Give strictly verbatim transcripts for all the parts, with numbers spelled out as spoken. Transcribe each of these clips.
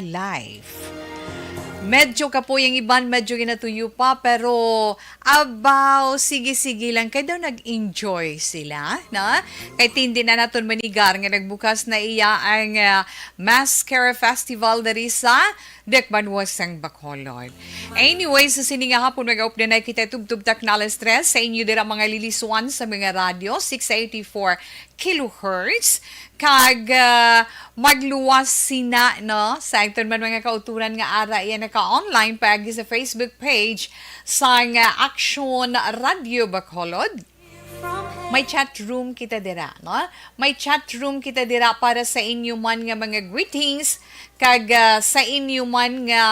Life. Medyo kapoy ang iban, medyo ginatuyo pa, pero abaw, sige-sige lang. Kay daw nag-enjoy sila, na? Kay tindi na naton manigar nga nagbukas na iya ang, ah, Mascara Festival diri sa Dakbanuas sang Bacolod. Anyway, sa sini nga hapon, mag-update na kita tubtub taknales tres sa inyo dira mga liliswan sa mga radyo, six eighty-four kilohertz. Kag, ah, magluwas sina, no, sa aton man mga kauturan nga ara iya naka-online paagi sa Facebook page sang, ah, Action Radio Bacolod. May chat room kita dira, no? May chat room kita dira para sa inyo man nga mga greetings kag, ah, sa inyo man nga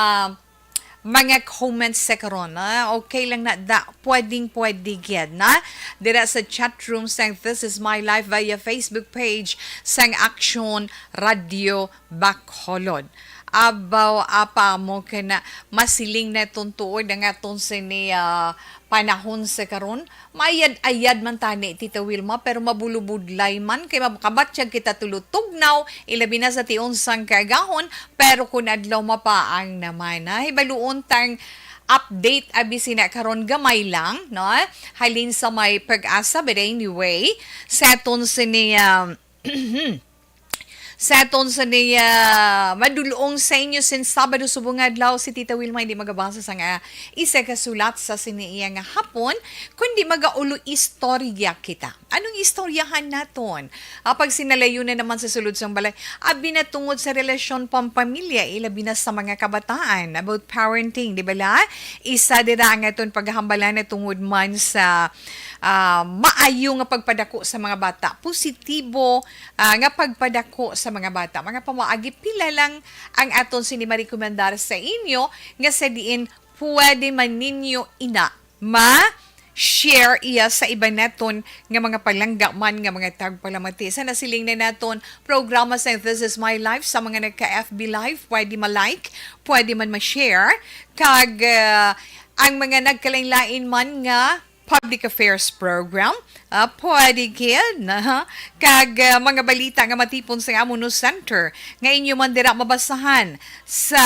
mga comments sa karon, ah. Okay lang na da, pwedeng pwede gyud na dira sa chat room sang This Is My Life via Facebook page sang Action Radio Bacolod. Abaw, apa mo kana, masiling na tong tuod ang aton sini, ah, panahon sa karon. Mayad-ayad man tani, Tita Wilma, pero mabulubudlay man kay makabatyag kita tulo tugnaw, ilabi na sa tion sang kaagahon, pero kun adlaw mapaang naman, ha? Hibaluon tang update abi sina karon gamay lang, no? Halin sa may pag-asa, but anyway, sa aton sini, um, sa aton sini, ah, madulong sa inyo sin Sabado subong nga adlaw, si Tita Wilma hindi magabasa sa nga isa ka sulat sa sini iya nga hapon, kundi magaulo istorya kita. Anong istoryahan naton? Apag sinalayo na naman sa sulod sang balay, abi na tungod sa relasyon pampamilya, ilabi na sa mga kabataan, about parenting, di ba la? Isa dira ang aton paghambalan na tungod man sa, ah, maayo nga pagpadako sa mga bata, positibo, ah, nga pagpadako sa mga bata. Mga pamaagi, pila lang ang aton sini marekomendar sa inyo nga sa diin pwede man ninyo ina ma-share iya sa iban naton nga mga palangga man nga mga tagpalamati. Sa nasiling na naton programa sa This Is My Life, sa mga nagka-F B Live, pwede ma-like, pwede man ma-share, kag, ah, ang mga nagkalain-lain man nga public affairs program, ah, pwede gid, aha. Kag, ah, mga balita nga matipon sa amon news center nga inyo man dira mabasahan sa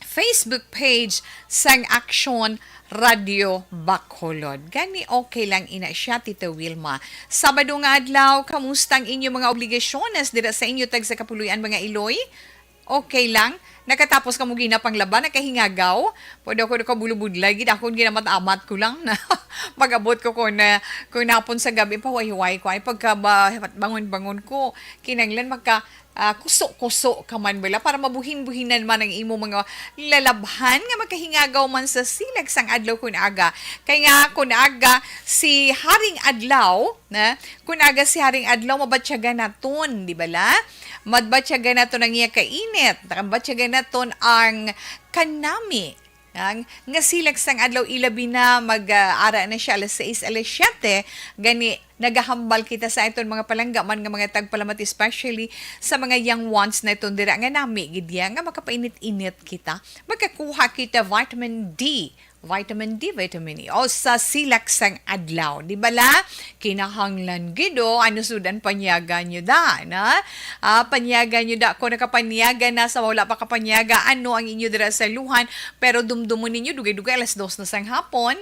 Facebook page sang Action Radio Bacolod. Gani, okay lang ina siya, Tita Wilma. Sabado nga adlaw, kamusta ang inyo mga obligasyones dira sa inyo tagsa kapuloy-an, mga iloy? Okay lang? Nakatapos ka mo gina panglaba, nakahingagaw? Pwede ako nakabulubudlay, gid ako ginamat-amat ko lang na mag-abot ko kung, ah, kung hapon sa gabi, pahuway-huway ko. Ay, pagka ba, bangon-bangon ko, kinanglan magka, ah, kuso-kuso ka man bala para mabuhin-buhinan man ang imo mga lalabhan nga makahingagaw man sa silag sang adlaw kun aga. Kay nga kun aga si Haring Adlaw, na, kun aga si Haring Adlaw, mabatyagan naton, di bala? Mabatyagan naton ang iya kainit, mabatyagan naton ang kanami. Ang, nga silag sang adlaw, ilabi na mag, ah, ara na siya alas sais, alas siyete, gani nagahambal kita sa aton mga palangga man nga mga tagpalamati, especially sa mga young ones naton dira nga nami gid ya nga makapainit-init kita. Magkakuha kita vitamin D, vitamin D, vitamin E, o sa silag sang adlaw, di bala? Kinahanglan gid, o, ano sudan panyaga nyo da, na? Ah, panyaga nyo da. Kung nakapanyaga na, sa wala pa kapanyaga, ano ang inyo dira sa luhan? Pero dumdumon ninyo, dugay-dugay, alas dos na sang hapon.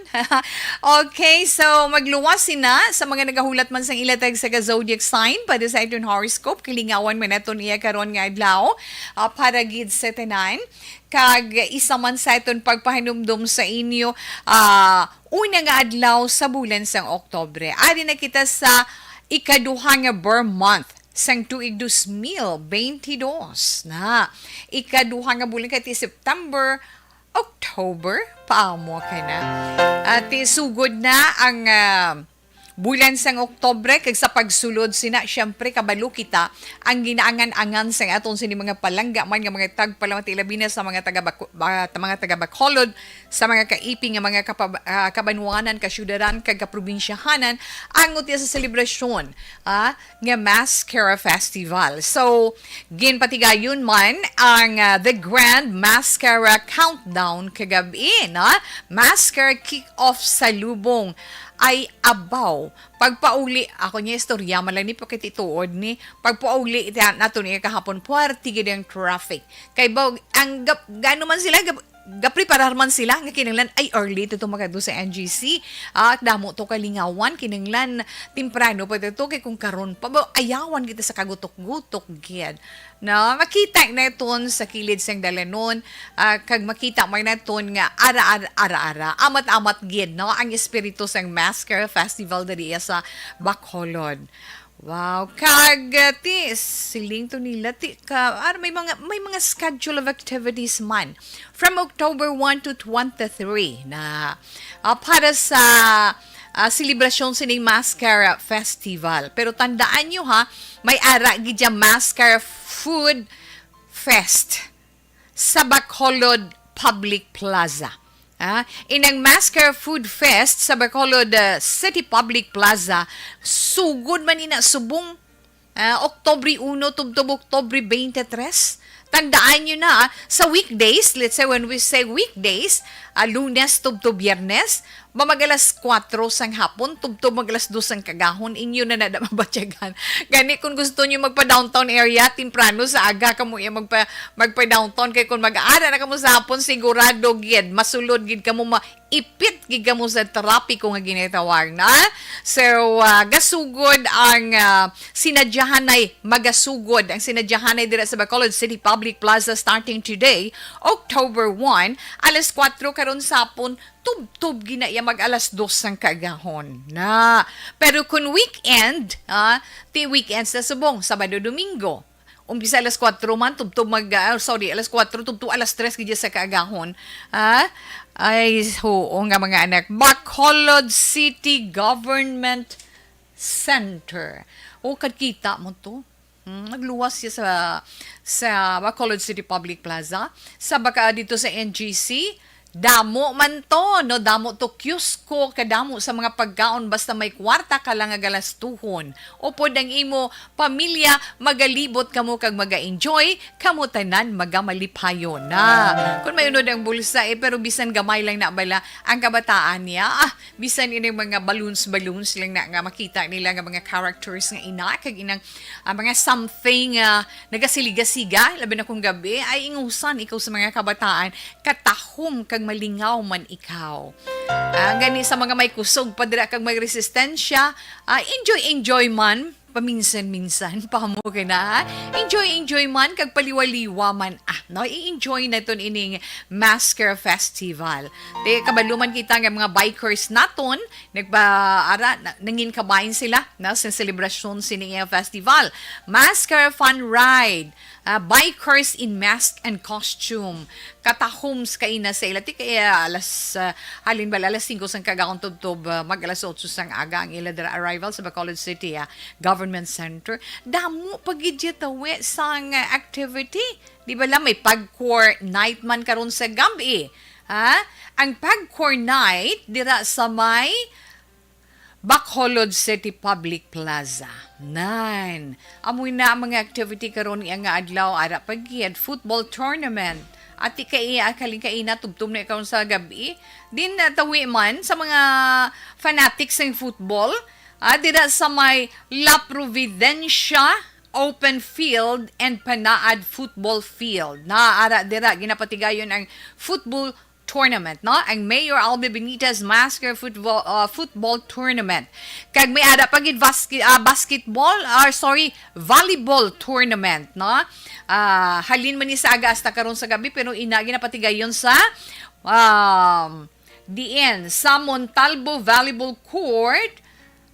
Okay, so magluwas sina sa mga nagahulat man sang ila tagsa ka zodiac sign para sa aton horoscope. Kilingawan man naton iya karon nga adlaw, ah, para gid sa tanan. Kag isa man sa aton pagpahinumdom sa inyo, ah, una nga adlaw sa bulan sang Oktubre. Ari na kita sa ikaduha nga bar month sang tuig dos mil beintidos na. Ikaduha nga bulan kay ti September, October, paamo ka na. At ti sugod na ang, ah, bulan sang Oktubre, kag sa pagsulod sina, siyempre, kabalo kita ang ginaangan-angan sang aton sini mga palangga man nga mga tagpalamati, labi na sa mga taga Baco-, ba-, mga taga Bacolod, sa mga kaiping nga mga kapa-, ah, kabanwanan, kasyudaran, kag kaprobinsyahanan, ang utya sa selebrasyon, ah, nga Mascara Festival. So, ginpatigayon man ang, ah, The Grand Mascara Countdown kagabi, no? Mascara Kick-Off sa Lubong. ay abaw. Pagpauli, ako niya istorya, man lang ni pakitituod ni, pagpauli ita nato niya kahapon, puwerte gid ang traffic. Kay ba, ang gap-, gaano man sila, gap-, gapreparar man sila, nga kinahanglan ay early to, to magado sa N G C. Ah, damo to kalingawan, kinahanglan temprano pa to, kay kung karon pa, ba, ayawan kita sa kagutok-gutok, gid. No, makita naton sa kilid sang dalanon, ah, kag makita man naton nga ara-ara, ara-ara, amat-amat gid, no, ang espiritu sang Masker Festival diri sa Bacolod. Wow, kag, ah, ti, siling to nila, ti, ka, ah, may mga, may mga schedule of activities man from October one to twenty-three na, ah, para sa, ah, selebrasyon sining Masker Festival. Pero tandaan nyo ha, may ara gid dyan Masker Food Fest sa Bacolod Public Plaza. Ah, inang Masker Food Fest sa Bacolod, ah, City Public Plaza, sugod man ina subong, ah, Oktubre uno tubtob Oktubre twenty-three. Tandaan nyo na, ah, sa weekdays, let's say when we say weekdays, ah, Lunes tubtob Biyernes, mamag alas kuwatro sang hapon, tubtob mag alas dos sang kagahon, inyo na na mabatyagan. Gani, kung gusto nyo magpa-downtown area, temprano sa aga kamo iya magpa-, magpa-downtown. Kay kung mag-aara na kamo sa hapon, sigurado gid, masulod gid kamo, maipit gid kamo sa trapiko nga ginatawag na. So, ah, gasugod ang, ah, sinadyahanay, magasugod ang sinadyahanay dira sa Bacolod City Public Plaza starting today, October one, alas kuwatro karon sa hapon, tubtob gina iya mag alas dos sang kaagahon na. Pero kung weekend, ah, ti weekends na subong, Sabado, Domingo, umpisa alas kuwatro man, tubtob mag, ah, sorry, alas kuwatro, tubtob alas tres gid sa kaagahon. Ah, ay, oo nga, mga anak. Bacolod City Government Center. O, kadkita mo to. Hmm, nagluwas siya sa, sa Bacolod City Public Plaza. Sa baka dito sa N G C, damo man to, no? Damo to kiosko, kadamo sa mga pagkaon, basta may kwarta ka lang nga galastuhon. Upod ang imo pamilya, magalibot kamo kag maga-enjoy, kamo tanan magamalipayon na. Kung may unod ang bulsa, eh, pero bisan gamay lang na bala ang kabataan niya, ah, bisan ining mga balloons-balloons lang na nga makita nila nga mga characters nga ina, kag inang, ah, mga something, ah, nagasiligasiga, labi na kung gabi, ay ingusan ikaw sa mga kabataan, katahom kag malingaw man ikaw. Ah, gani sa mga may kusog pa dira kag may resistensya, ah, enjoy, enjoy man, paminsan-minsan, pamo ka na, ha? Enjoy, enjoy man, kag paliwaliwa man, ah, no? I-enjoy naton ining Masker Festival. Te, kabalo man kita nga mga bikers naton, nagpa-, ara, na, nangin kabahin sila, na, sa selebrasyon sini nga festival. Masker Fun Ride, ah, Bikers in Mask and Costume. Katahoms kay na sa ila. Ti kaya alas, ah, halin bala alas singko sang kagahon tubtob, ah, mag alas otso sang aga ang ila dira arrival sa Bacolod City, ah, Government Center. Damo pa gid ya tawi sang, ah, activity. Di bala may pagkor night man karon sa gab-i? Ha? Ang pagkor night dira sa may Bacolod City Public Plaza. Nan. Amoy na ang mga activity karon nga adlaw, ara pa gid, football tournament. Ati kay, ah, kaling kaina, tubtob na ikaw sa gab-i. Din, ah, tawi man sa mga fanatics ng football, ah, dira sa may La Providencia Open Field and Panaad Football Field. Na ara dira, ginapatigayon ang football tournament, no? Ang Mayor Albee Benitez Masker Football, uh, Football Tournament. Kag may ara pa gid basket, ah, basketball, or sorry, volleyball tournament, no? Ah, halin man ni sa aga hasta karon sa gabi, pero ina ginapatigayon sa, um, diin, sa Montalbo Volleyball Court,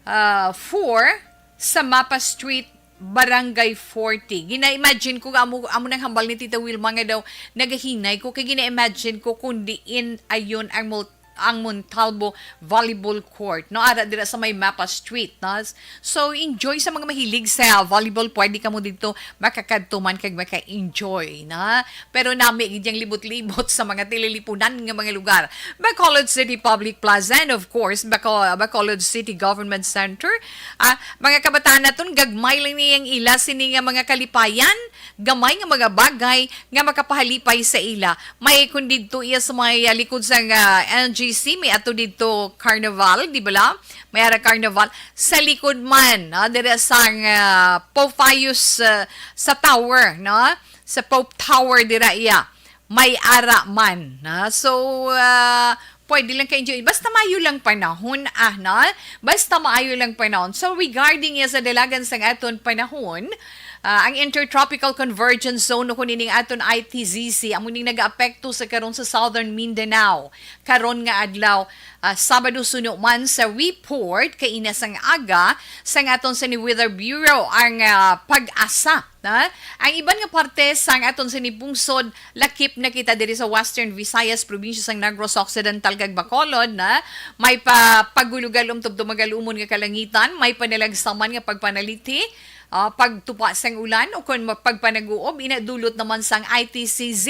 ah, four, sa Mapa Street, Barangay forty. Gina-imagine ko, amo, amo nang hambal ni Tita Wilma nga daw nagahinay ko, kay gina-imagine ko kung diin ayon ang mul-, ang Montalbo Volleyball Court, no? Ara dira sa may Mapa Street, no? So, enjoy sa mga mahilig sa volleyball, pwede kamo dito makakadto man kag maka-enjoy, na. Pero nami gid yang libot-libot sa mga tililipunan nga mga lugar. Bacolod City Public Plaza and of course, Baco-, Bacolod City Government Center. Ah, mga kabataan naton, gagmay lang niyang ila sini nga mga kalipayan, gamay nga mga bagay nga makapahalipay sa ila. May kun didto iya sa may, ah, likod sa, ah, N G G C, may ato dito Carnival, di ba la? May ara Carnival. Sa likod man, no? Dira sang ah, Pope Pius ah, sa tower, no? Sa Pope Tower dira iya. May ara man, no? So, ah, pwede lang ka-enjoy. Basta maayo lang panahon, ah, no? Basta maayo lang panahon. So, regarding iya sa dalagan sang aton panahon, ah, ang Intertropical Convergence Zone, o kung ining aton I T Z C, amo ning nagaapekto sa karon sa Southern Mindanao. Karon nga adlaw, ah, Sabado, suno man sa report kaina sang aga sang aton sa ni Weather Bureau ang ah, pag-asa, na ang iban nga parte sang aton sini pungsod, lakip na kita diri sa Western Visayas, probinsya sang Negros Occidental kag Bacolod, na may pa pagulugalom tubtob magalumon nga kalangitan, may panalagsaman nga pagpanalithi, ah, pagtupa sang ulan o kon ma- pagpanaguob, ina dulot naman sang I T C Z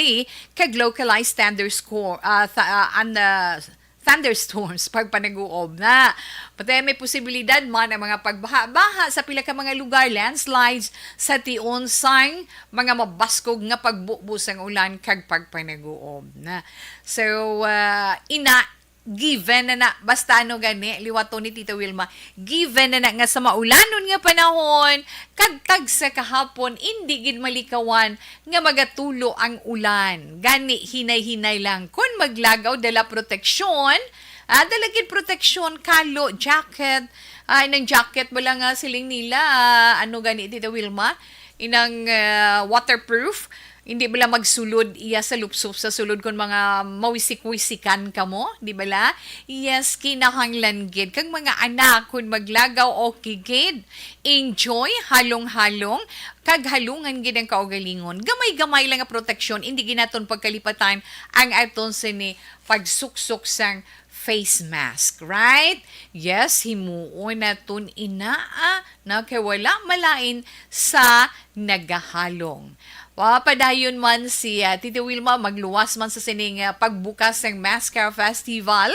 kag localized thunderstorm, ah, th- ah, an- ah, thunderstorms, pagpanaguob na. Pati may posibilidad man ang mga pagbaha-baha sa pila ka mga lugar, landslides, sa tion sang mga mabaskog nga pagbubo sang ulan kag pagpanaguob na. So, ah, ina, given na na, basta ano gani, liwaton ni Tita Wilma, given na na nga sa maulanon nga panahon, kag tagsa kahapon, indi gid malikawan nga magatulo ang ulan. Gani, hinay-hinay lang. Kon maglagaw, dala proteksyon. Ah, dala gid proteksyon, kalo, jacket. Ah, inang jacket bala nga siling nila, ah, ano gani, Tita Wilma? Inang ah, waterproof. Hindi bala magsulod iya sa lupsop sa sulod kon mga mawisik-wisikan kamo, di bala? Yes, kinahanglan gid. Kag mga anak, kon maglagaw, okay gid. Enjoy, halong-halong, kag halungan gid ang kaugalingon. Gamay-gamay lang nga proteksyon, indi gid naton pagkalipatan ang aton sini pagsuksok sang face mask, right? Yes, himuon naton inaa, na kay wala malain sa nagahalong. Wa, padayon man si ah, Tita Wilma magluwas man sa sining ah, pagbukas sang Mass Care Festival.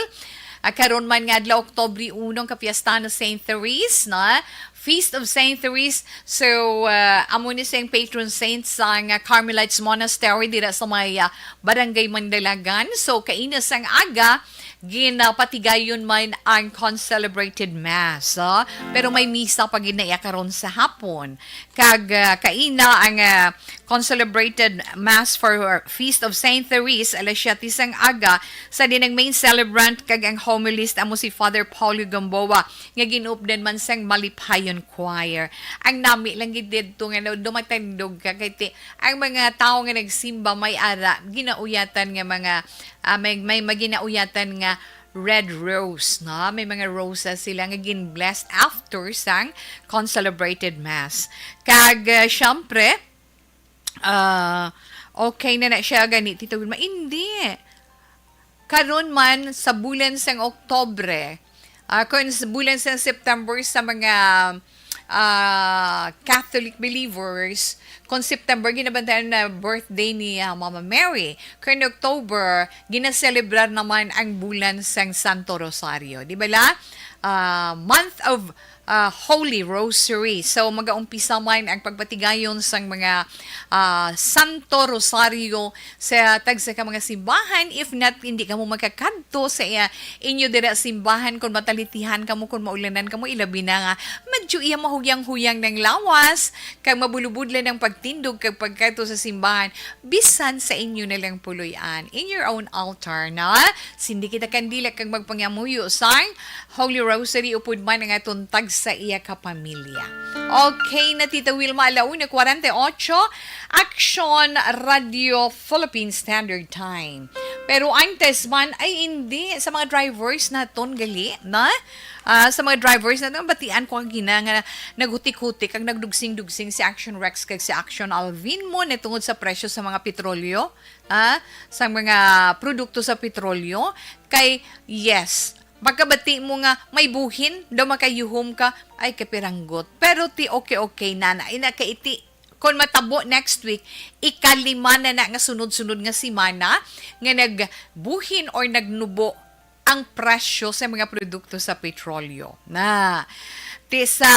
Ah, karon man nga adlaw, Oktubre uno, ang kapiestahan sa Saint Therese, na Feast of Saint Therese. So, ah, amo ni siyang patron saint sang ah, Carmelites Monastery dira sa may ah, Barangay Mandalagan. So, kaina sang aga, ginapatigayon man ang concelebrated mass, ah. Pero may misa pa gid na iya karon sa hapon. Kag ah, kaina ang ah, concelebrated mass for Feast of Saint Therese, alas siyete sang aga, sa din ang main celebrant kag ang homilist amo si Father Paulo Gamboa, nga gin-updan man sang Malipayon Choir. Ang nami lang gid didto nga no, dumatandog ka kay ti, ang mga tawo nga nagsimba may ara ginauyatan nga mga ah, may may maginauyatan nga red rose, no? May mga roses sila nga gin-blessed after sang concelebrated mass. Kag ah, syempre, ah, okay na na siya gani, Tita Wilma. Hindi. Karon man sa bulan sang Oktobre, ah, kung sa bulan sang September sa mga ah, Catholic believers, kung September ginabantayan na birthday ni ah, Mama Mary, kung October ginaselebrar naman ang bulan sang Santo Rosario, di ba la? Ah, month of ah, Holy Rosary. So magaumpisa man ang pagpatigayon sang mga ah, Santo Rosario sa tagsa ka mga simbahan. If not, hindi kamo makakadto sa iya, inyo dira simbahan. Kung matalitihan kamo, kung maulanan kamo, ilabi na nga medyo iya mahuyang-huyang ng lawas, kag mabulubudlan ang pagtindog kag pagkadto sa simbahan, bisan sa inyo na lang puloy-an, in your own altar, na sindi kita kandila kag magpangamuyo sang Holy Rosary upod man ang aton tagsa iya ka pamilya. Okay na, Tita Wilma, alauna kwarenta y ocho, Action Radio Philippine Standard Time. Pero antes man, ay hindi, sa mga drivers naton gali, na? Ah, sa mga drivers naton, batian ko ang gina nga naghutik-hutik, ang nagdugsing-dugsing si Action Rex kag si Action Alvin mo na tungod sa presyo sa mga petrolyo, ah, sa mga produkto sa petrolyo. Kay, yes, pagkabati mo nga may buhin, daw makayuhom ka, ay kapiranggot. Pero ti okay-okay na na, ina kay iti, kon matabo next week, ikalima na na nga sunod-sunod nga semana nga nagbuhin or nagnubo ang presyo sa mga produkto sa petrolyo. Na, ti sa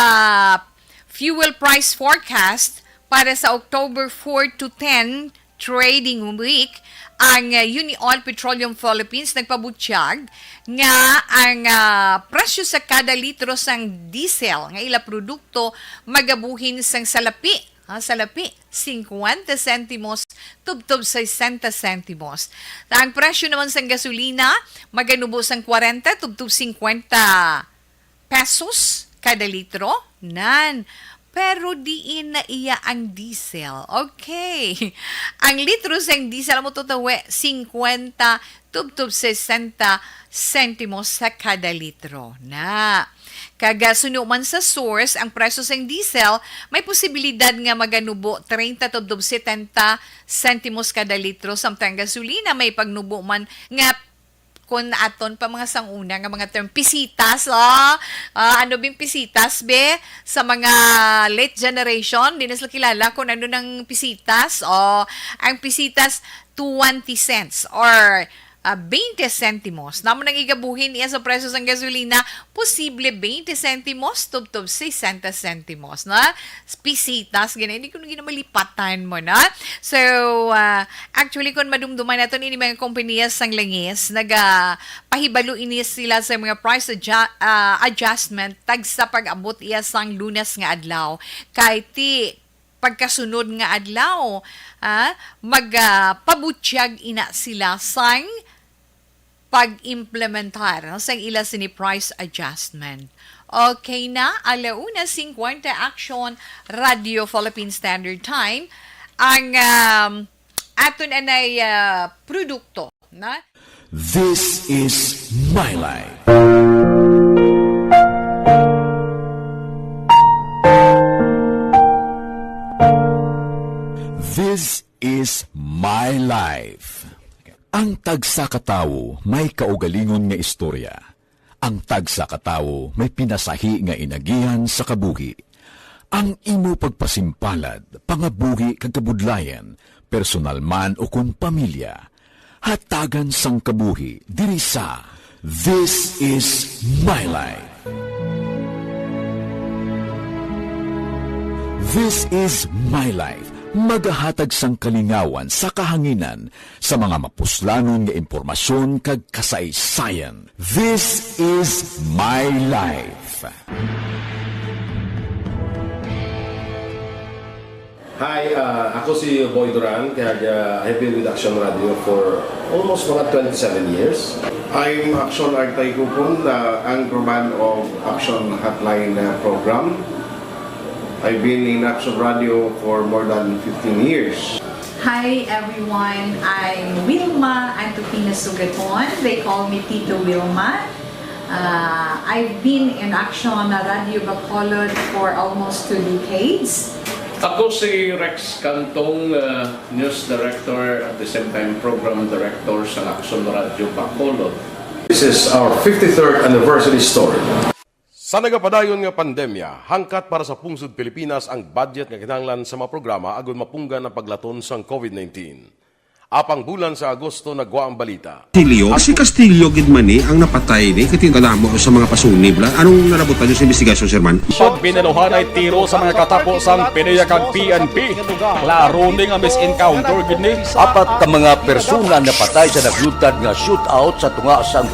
fuel price forecast para sa October four to ten, trading week, ang, ah, Uni-Oil Petroleum Philippines nagpabutyag nga ang, ah, presyo sa kada litro sang diesel nga ila produkto magabuhin sang salapi, ah, salapi, singkwenta sentimos tubtob sesenta sentimos. Ang presyo naman sang gasolina maganubo sang kwarenta tubtob singkwenta pesos kada litro? Nan. Pero diin na iya ang diesel. Okay. Ang litro sang diesel mo tutawi, singkwenta tubtob sesenta sentimos sa kada litro. Na. Kag, ah, suno man sa source, ang presyo sang diesel may posibilidad nga maganubo treinta tubtob setenta sentimos kada litro, samtang gasolina may pagnubo man nga kun aton pa mga sanguna nga mga term, pisitas, oh. Ah, ano bing pisitas, be? Sa mga late generation, di na sila kilala kung ano nang pisitas. Oh, ang pisitas, twenty cents or, ah, twenty sentimos. Namo nang igabuhin iya sa presyo sang gasolina, posible twenty sentimos tubtob sesenta sentimos, na? Pisitas, gina, hindi ko na ginamalipatan mo, na? So, ah, actually, kung madumduman naton ini mga kompanya sang langis, nagapahibalo ini sila sa mga price adju-, ah, adjustment tagsa pag-abot iya sang Lunes nga adlaw. Kay ti pagkasunod nga adlaw, ah, mag, ah, pabutyag ina sila sang pag-implementar, no, sang ila sini price adjustment. Okay na, ala una singkwenta Action Radio Philippine Standard Time. Ang, um, aton anay, ah, produkto, na? This is my life. This is my life. Ang tagsa ka tawo may kaugalingon nga istorya. Ang tagsa ka tawo may pinasahi nga inagihan sa kabuhi. Ang imo pagpasimpalad, pangabuhi kag kabudlayan, personal man o kon pamilya, hatagan sang kabuhi diri sa This is My Life. This is My Life, magahatag sang kalingawan sa kahanginan sa mga mapuslanon nga impormasyon kag kasaysayan. This is My Life. Hi, ah, ako si Boy Duran, kag, ah, I've been with Action Radio for almost mga twenty-seven years. I'm Action Artay Kupon, the anchorman of Action Hotline, uh, program. I've been in Action Radio for more than fifteen years. Hi everyone, I'm Wilma Antupina Sugaton. They call me Tito Wilma. Uh, I've been in Action Radio Bacolod for almost two decades. Ako si Rex Cantong, uh, news director, at the same time program director sa Action Radio Bacolod. This is our fifty-third anniversary story. Sa nagapadayon nga pandemya, hangkat para sa pungsod Pilipinas ang budget nga kinahanglan sa mga programa agud mapunggan ang paglaton sang covid nineteen. Apang bulan sa Agosto nagwa ang balita. Castillo? Si Castillo gid man ni ang napatay ni, kay kadamo sa mga pasunib la. Anong nalabutan niyo sa investigasyon, Sir Man? Pag binaluhan ay tiro sa mga katapo sang PDEA kag P N P. Klaro ni nga mis-encounter gid ni. Apat ka mga persona napatay sa naglutad nga shootout sa tunga sang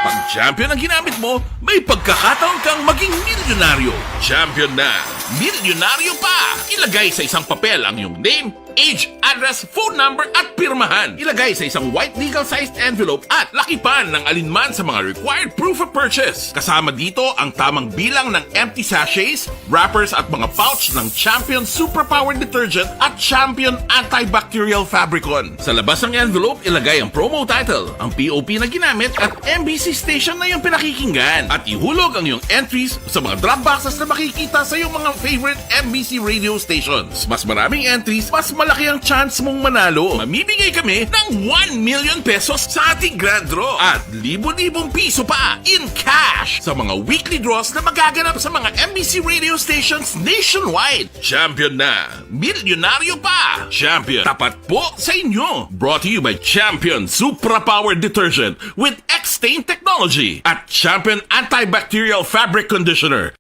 Pag champion ang ginamit mo, may pagkakataon kang maging milyonaryo. Champion na, milyonaryo pa! Ilagay sa isang papel ang iyong name, age, address, phone number, at pirmahan. Ilagay sa isang white legal-sized envelope at lakipan ng alinman sa mga required proof of purchase. Kasama dito ang tamang bilang ng empty sachets, wrappers, at mga pouch ng Champion Superpower Detergent at Champion Antibacterial Fabricon. Sa labas ng envelope, ilagay ang promo title, ang P O P na ginamit, at M B C station na iyong pinakikinggan. At ihulog ang iyong entries sa mga drop boxes na makikita sa iyong mga favorite M B C radio stations. Mas maraming entries, mas malaki ang chance mong manalo. Mamimigay kami ng one million pesos sa ating grand draw at libo-libong piso pa in cash sa mga weekly draws na magaganap sa mga M B C radio stations nationwide. Champion na! Milyonaryo pa! Champion, tapat po sa inyo! Brought to you by Champion Supra Power Detergent with X-Stain Technology at Champion Antibacterial Fabric Conditioner.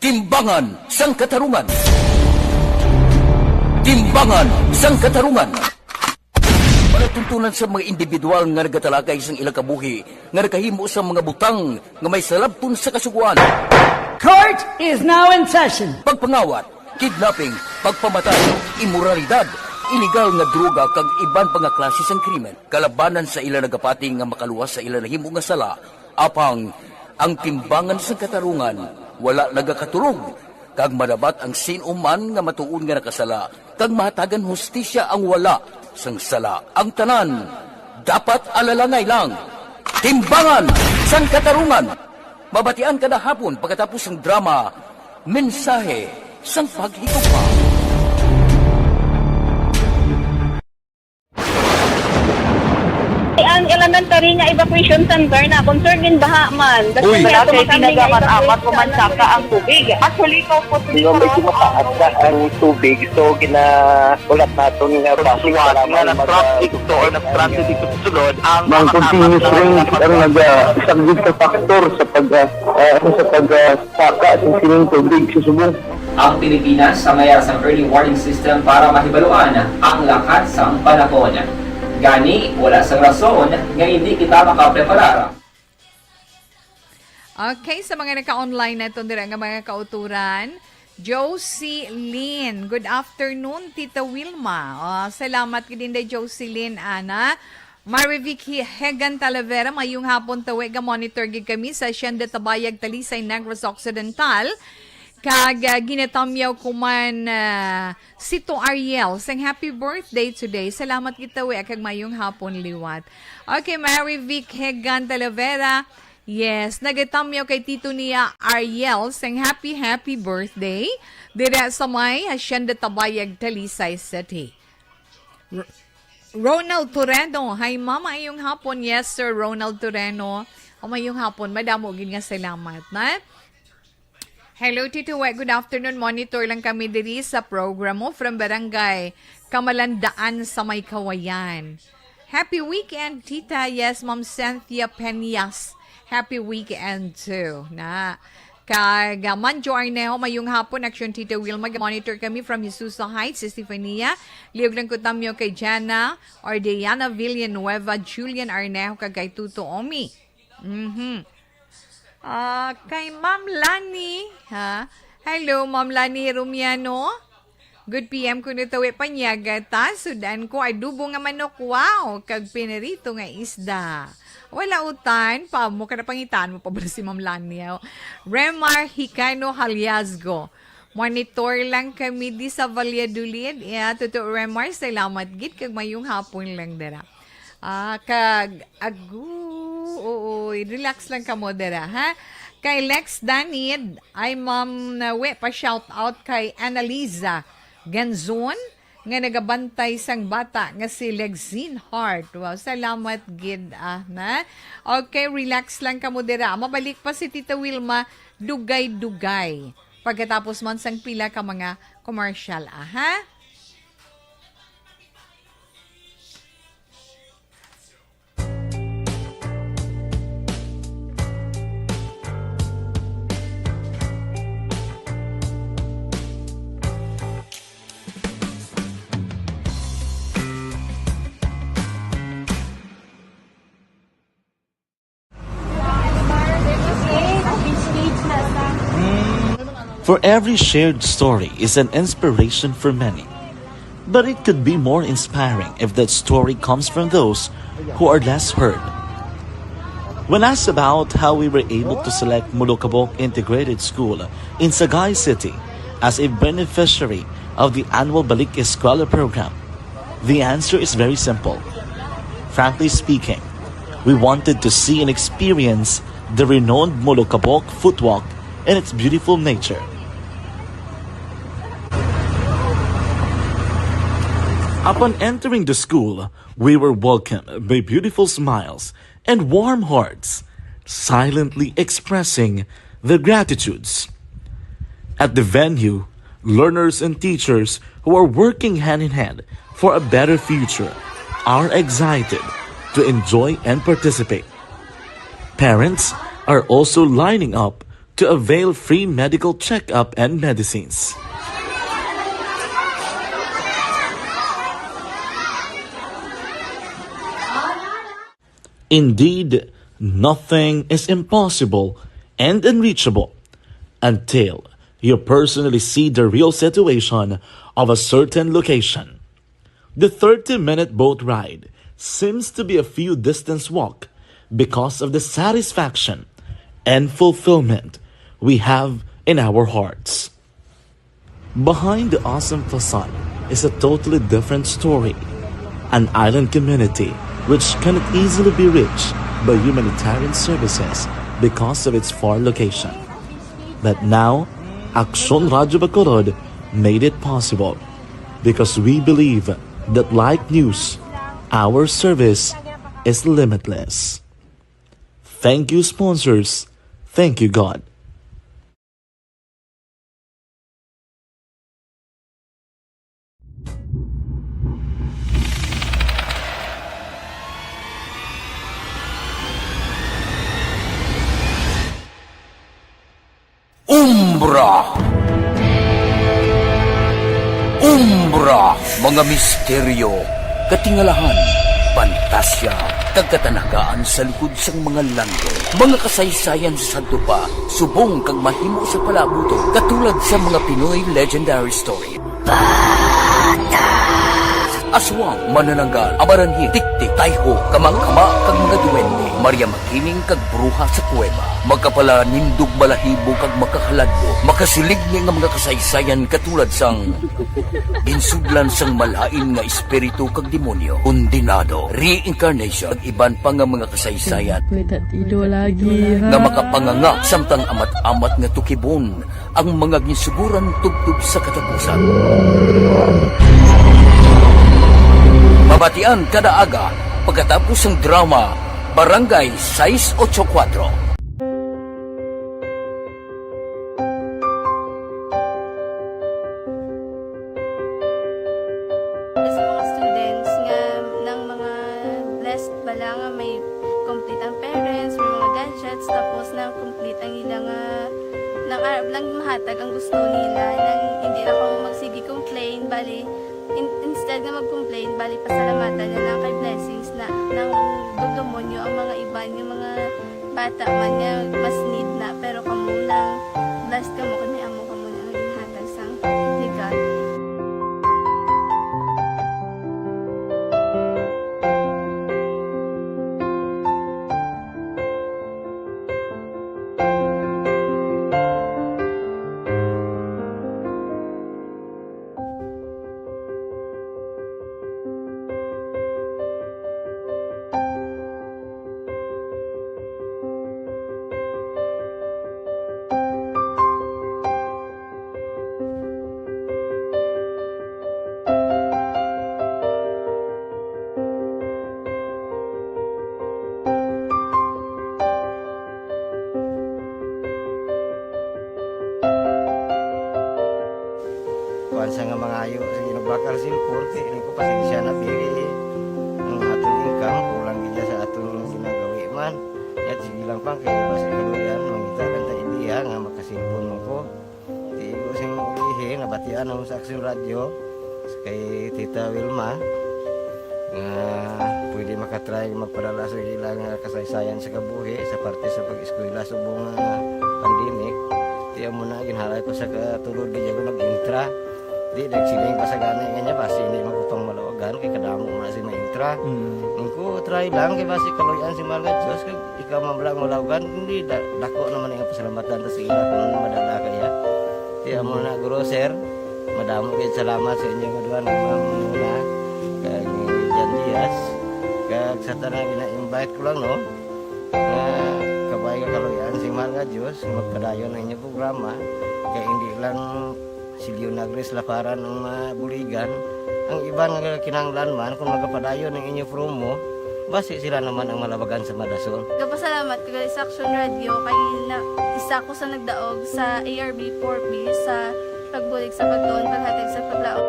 Timbangan sang Katarungan. Timbangan sang Katarungan. Palatuntunan sa mga individual nga nagatalakay sang ilang kabuhi nga nakahimo sa mga butang nga may salabton sa Kasugoan. Court is now in session. Pagpangawat, kidnapping, pagpamatay, imoralidad, iligal nga droga kag iban pa nga klase sang krimen kalabanan sa ila nagapati nga makaluwas sa ila nahimo nga sala. Apang ang Timbangan sang Katarungan wala nagakatulog, kag madabat ang sin-o man nga matuod nga nakasala, kag mahatagan hustisya ang wala sang sala. Ang tanan dapat alalangay lang. Timbangan sang Katarungan, mabatian kada hapon pagkatapos sang drama, Mensahe sang Paghigugma. Ang elementary nga evacuation center na concerned din baha man. Uy. Wala kay kinagaman amat o mansaka ang tubig. Actually, ikaw po, Di ba may tumataas na ang tubig, so ginaulat naton nga basi nga nag-traffic to or nag-transit dito sa sulod ang mga continuous rain ang nag-saglit sa factor sa pag ah, ah, sa pag ah, saka sa sining tubig sa subong. Ang Pilipinas sa mayar sang early warning system para mahibaluan ang lakat sang panahon. Gani, wala sang rason nga hindi kita makapreparar. Okay, sa mga naka-online naton dira nga mga kauturan, Josie Lynn. Good afternoon, Tita Wilma. Ah, salamat gid, Inday Josie Lynn, ana. Marivic Hi- Hegan Talavera, mayong hapon, tawi, ga-monitor gid kami sa Hacienda Tabayag, Talisay, Negros Occidental. Kag ah, ginatamyaw ko man ah, si To Ariel sang happy birthday today. Salamat gid, tawi, kag mayong hapon liwat. Okay, Marivic Hegan Talavera. Yes, nagatamyaw kay Tito niya Ariel sang happy happy birthday dira sa may Hacienda Tabayag, Talisay City. Ronald Toreno. Hi, Mama. Ayong hapon. Yes, Sir Ronald Toreno. O, mayong hapon. Madamo gid nga salamat, na? Hello, Tito Wek. Good afternoon. Monitor lang kami diri sa program mo from Barangay Kamalandaan sa May Kawayan. Happy weekend, Tita. Yes, Ma'am Cynthia Peñas. Happy weekend too. Na. Kag ah, Manjo Arnejo, mayong hapon, Action Tita Wilma. Monitor kami from Jesusa Heights, Estefania. Liog lang ko tamyo kay Jana or Diana Villanueva, Julian Arnejo, kag kay Tuto Omi. Mhm. Ah, kay Ma'am Lani, ha? Hello, Ma'am Lani Romiano. Good P M kuno, tawi, panyaga ta. Sudan ko adobo nga manok, wow, kag pinirito nga isda. Wala utan, pa mo kada pangitan mo pa ba si Ma'am Lania? Remar Hicano Haliasgo. Monitor lang kami di sa Valladolid. Yeah, Tito Remar, salamat gid kag mayong hapon lang dira. Ah, kag agu, oo, relax lang kamo dira, ha? Kay Lex Danid, ay Ma'am Nawe, pa shout out kay Annalisa Ganzon, nga nagabantay sang bata nga si Lexine Hart. Wow, salamat gid, ah, na. Okay, relax lang kamo dira. Mabalik pa si Tita Wilma, dugay-dugay. Pagkatapos man sang pila ka mga commercial, ah, ha? For every shared story is an inspiration for many. But it could be more inspiring if that story comes from those who are less heard. When asked about how we were able to select Molokabok Integrated School in Sagay City as a beneficiary of the annual Balik Eskwela program, the answer is very simple. Frankly speaking, we wanted to see and experience the renowned Molokabok Footwalk and its beautiful nature. Upon entering the school, we were welcomed by beautiful smiles and warm hearts, silently expressing their gratitudes. At the venue, learners and teachers who are working hand in hand for a better future are excited to enjoy and participate. Parents are also lining up to avail free medical checkup and medicines. Indeed, nothing is impossible and unreachable until you personally see the real situation of a certain location. The thirty-minute boat ride seems to be a few distance walk because of the satisfaction and fulfillment we have in our hearts. Behind the awesome facade is a totally different story. An island community which cannot easily be reached by humanitarian services because of its far location. But now, Aksyon Radyo Bacolod made it possible because we believe that like news, our service is limitless. Thank you, sponsors. Thank you, God. Umbra. Umbra, mga misteryo, katingalahan, pantasya, kag katanagaan sa likod sang mga langit. Mga kasaysayan sa sadto pa, subong kag mahimo sa palaabuton, katulad sa mga Pinoy legendary story. Aswang, manananggal, amaranhit, tiktik, tayho, kamangkama, kag mga duwende, Maria Makining kag bruha sa kuweba, makapalanindog balahibo kag makahaladlo, makasiligni nga mga kasaysayan katulad sang ginsudlan sang malain nga espiritu kag demonyo, kondenado, reincarnation, kag iban pa nga mga kasaysayan May tatido lagi, ha? nga makapanganga samtang amat-amat nga tukibon ang mga ginsuguran tubtob sa katapusan. Mabatian kada aga pagkatapos sang drama Barangay sais ocho kuwatro. Sa mga students nga nang mga blessed bala nga may complete ang parents, may mga gadgets, tapos na complete ang ila nga nang arab lang mahatag ang gusto nila, nang hindi na kamo magsige complain, bali, in-, instead nga mag-complain, bali, pasalamatan na lang kay blessings na nang dudumonyo ang mga iban nga mga bata man nga mas need na, pero kamo nang blessed kamo kay may amo kamo na nga ginhatag sang ni God. Kuwan sa nga mangayo, sige, nagbakal cellphone, kay ini ko pasensya na, biri. Ang aton income, kulang gid sa aton ginagawi man. Yat, sige lang, pang, kay basi kaluyan, mangita lang ta idea nga makasilpon mo ko. Tigo sing ulihi, nabatian ang sa Aksyon Radyo, kay Tita Wilma, nga pwede makatry magpadala sa ilang, ah, kasaysayan sa kabuhi sa parte sa pag-eskwela subong nga pandemic. Tiyan mo na, ginhalay ko sa katulod, di ako nag-intra. Di, nagsiling pa sa gani nga niya, basi hindi man ko pang malawagan, kay kadamo mo na si maintra. Mm. Ang ko, try lang, kay basi kaluyan si Mahal nga Diyos, kag ikaw man lang malawagan, hindi, da-, dako naman ang pasalamatan ta sa ila kung madala kaya. Tiyan mo na, Guro, Sir, madamo kayo salamat sa inyo nga duha nga mga muna, kag ni Jan Diaz, kag sa tanan gina-invite ko lang, no? Nga kabay nga kaluyan si Mahal nga Diyos, magpadayon ang inyong programa, kay hindi lang si Leonagris Laparan ang mabuligan, ang iban nga kinahanglan man, kung magapadayon ang inyo promo, basi sila naman ang malabagan sa madason. Gapasalamat ko gali sa Aksyon Radyo kay na, isa ko sa nagdaog sa A R B four B sa pagbulig sa pagtuon, paghatag sa paglaom.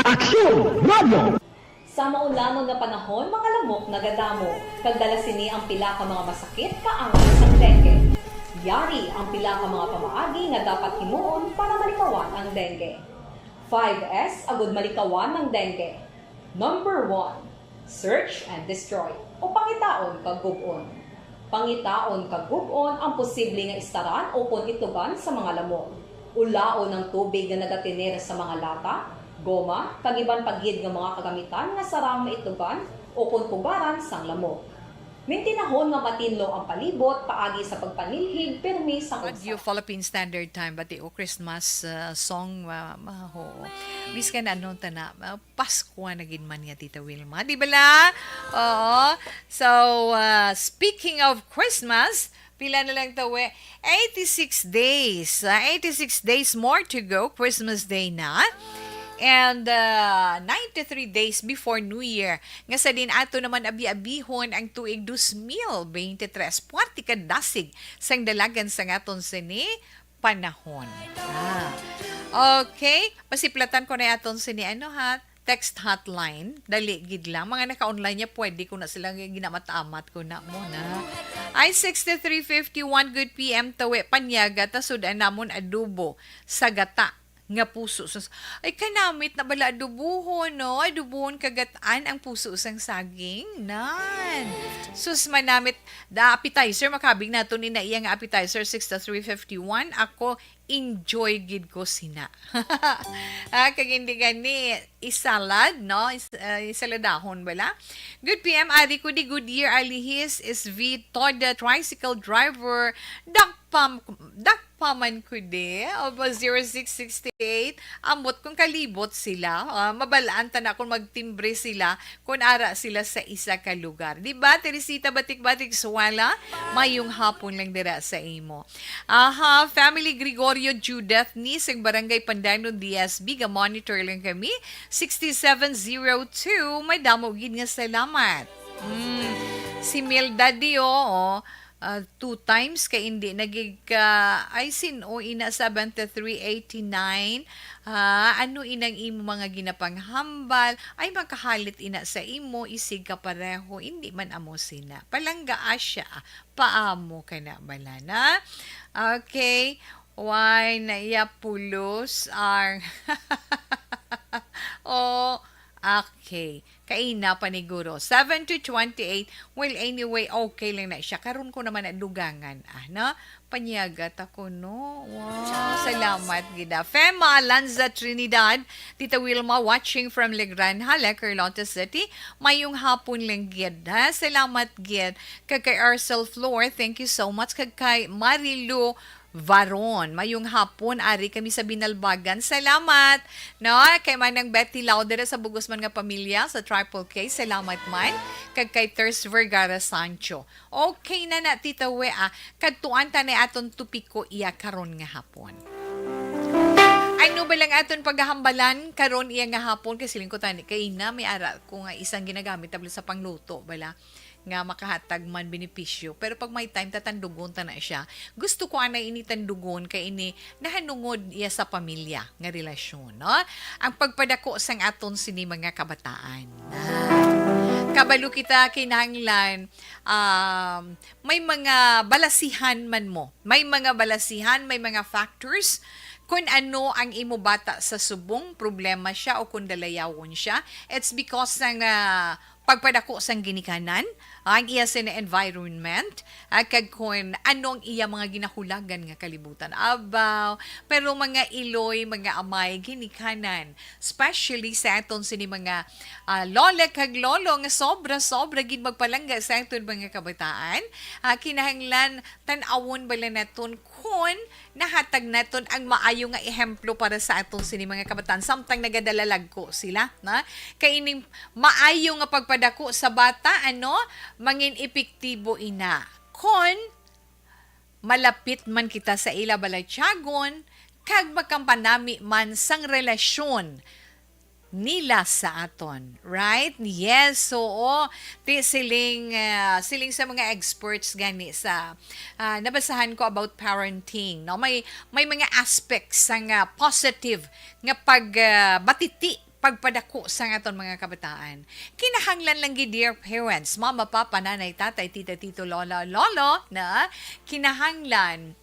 Aksyon Radyo. Sa maulangon nga panahon, mga lamok nagadamo, kag dala sini ang pila ka mga masakit kaangay sang dengue. Yari ang pila ka mga pamaagi nga dapat himuon para malikawan ang dengue. Five S agud malikawan ang dengue. Number one, search and destroy, o pangitaon kag gub-on. Pangitaon kag gub-on ang posible nga istaran ukon itugan sa mga lamok. Ulaon ang tubig nga nagatener sa mga lata, goma, kag iban pa gid nga mga kagamitan nga sarang maitugan ukon pugaran sang lamok. Mintinahon nga matinlo ang palibot paagi sa pagpanilhig pirmi sang Radyo Philippine Standard Time, bati o Christmas, uh, song, uh, maho. Biskan ano ta na, uh, Pasko na gid man niya, Tita Wilma. Di bala? Oo. So, uh, speaking of Christmas, pila na lang tawe? Eighty-six days. Uh, eighty-six days more to go. Christmas Day na. And uh, ninety-three days before New Year. Nga sa din ato naman abi-abihon ang tuig dos mil bente tres. Puwerte ka dasig sang dalagan sang aton sini panahon. Ah. Okay. Masiplatan ko na aton sini ano ha. Text hotline. Dali gid lang. Mga naka-online niya, pwede ko na sila ginamat-amat ko na mo na. Ay, sixty-three fifty-one, good P M tawe. Panyaga, ta sud-an namon adobo sa gata nga puso sa, ay, kanamit na bala adobuhon, no? Adobuhon kagatan ang puso sang saging. Nan. Sus, manamit. Da appetizer, makabig nato ni na iya nga appetizer, sixty-three fifty-one. Ako, enjoy gid ko sina. Ah, kag hindi gani, isalad, no? Is, uh, isaladahon bala. Good P M, ari ko di good year, alihis, is V Toda, tricycle driver, dakpam, dakpaman ko di, opo, zero six sixty-eight, ambot kung kalibot sila, ah, mabalaan ta na kung magtimbre sila, kung ara sila sa isa ka lugar. Di ba, Teresita Batik-Batik Suwala? Mayong hapon lang dira sa imo. Aha, family Gregorio Judith ni sa Barangay Pandanon D S B, ga-monitor lang kami. Sixty-seven zero two, may damo gid nga salamat. Mm. Si Mildad di, oo, ah, two times kay hindi nagig-, ah, ay, sin-o ina, seventy-three eighty-nine. Ah, ano inang imo mga ginapanghambal? Ay, makahalit ina sa imo, isig ka pareho, hindi man amo sina. Palangga asya, paamo ka na bala na. Okay. Why na iya pulos ang Oh, okay. Kaina paniguro. Seven to twenty-eight. Well, anyway, okay lang na siya. Karon ko naman na dugangan, ah, no? Panyagat ako, no? Wow, salamat gid, ah. Fema Alanza Trinidad, Tita Wilma, watching from Legranja, Lecarlota City. Mayong hapon lang gid, ha? Salamat gid. Kag kay Arcel Flor, thank you so much. Kag kay Marilu Varon, mayong hapon. Ari kami sa Binalbagan. Salamat. No, kay Manang Betty Lau dira sa bugos man nga pamilya sa Triple K. Salamat man. Kag kay Thurs Vergara Sancho. Okay na na, Tita We, ah. Kadtuan ta na aton topiko iya karon nga hapon. Ano ba lang aton paghahambalan karon iya nga hapon? Kay siling ko tani, kay ina, may ara ko nga isang ginagamit tablet sa pangluto, bala, nga makahatag man benepisyo. Pero pag may time, tatandugon ta na siya. Gusto ko anay ini tandugon kay ini nahanungod iya sa pamilya nga relasyon, no? Ang pagpadako sang aton sini mga kabataan. Ah. Kabalo kita, kinahanglan, um, may mga balasihan man mo. May mga balasihan, may mga factors kung ano ang imo bata sa subong, problema siya o kung dalayawon siya. It's because ng, ah, pagpadako sang ginikanan, ang iya sini environment, ah, kag kung ano ang iya mga ginahulagan nga kalibutan. Abaw, pero mga iloy, mga amay, ginikanan, especially sa aton sini mga, ah, lola kag lolo nga sobra-sobra gid magpalangga sa aton mga kabataan, ah, kinahanglan tan-awon bala naton kon nahatag naton ang maayo nga ehemplo para sa aton sini mga kabataan, samtang nagadala lagko sila, na? Kay ining maayo nga pagpadako sa bata, ano, mangin epektibo ina kon malapit man kita sa ila balatyagon kag makampanami man sang relasyon nila sa aton, right? Yes, oo. Ti siling, ah, siling sa mga experts gani sa, ah, nabasahan ko about parenting, no? May, may mga aspects sa nga positive nga pag, ah, batiti pagpadako sang aton mga kabataan. Kinahanglan lang gid, dear parents, mama, papa, nanay, tatay, tita, tito, lola, lolo, na kinahanglan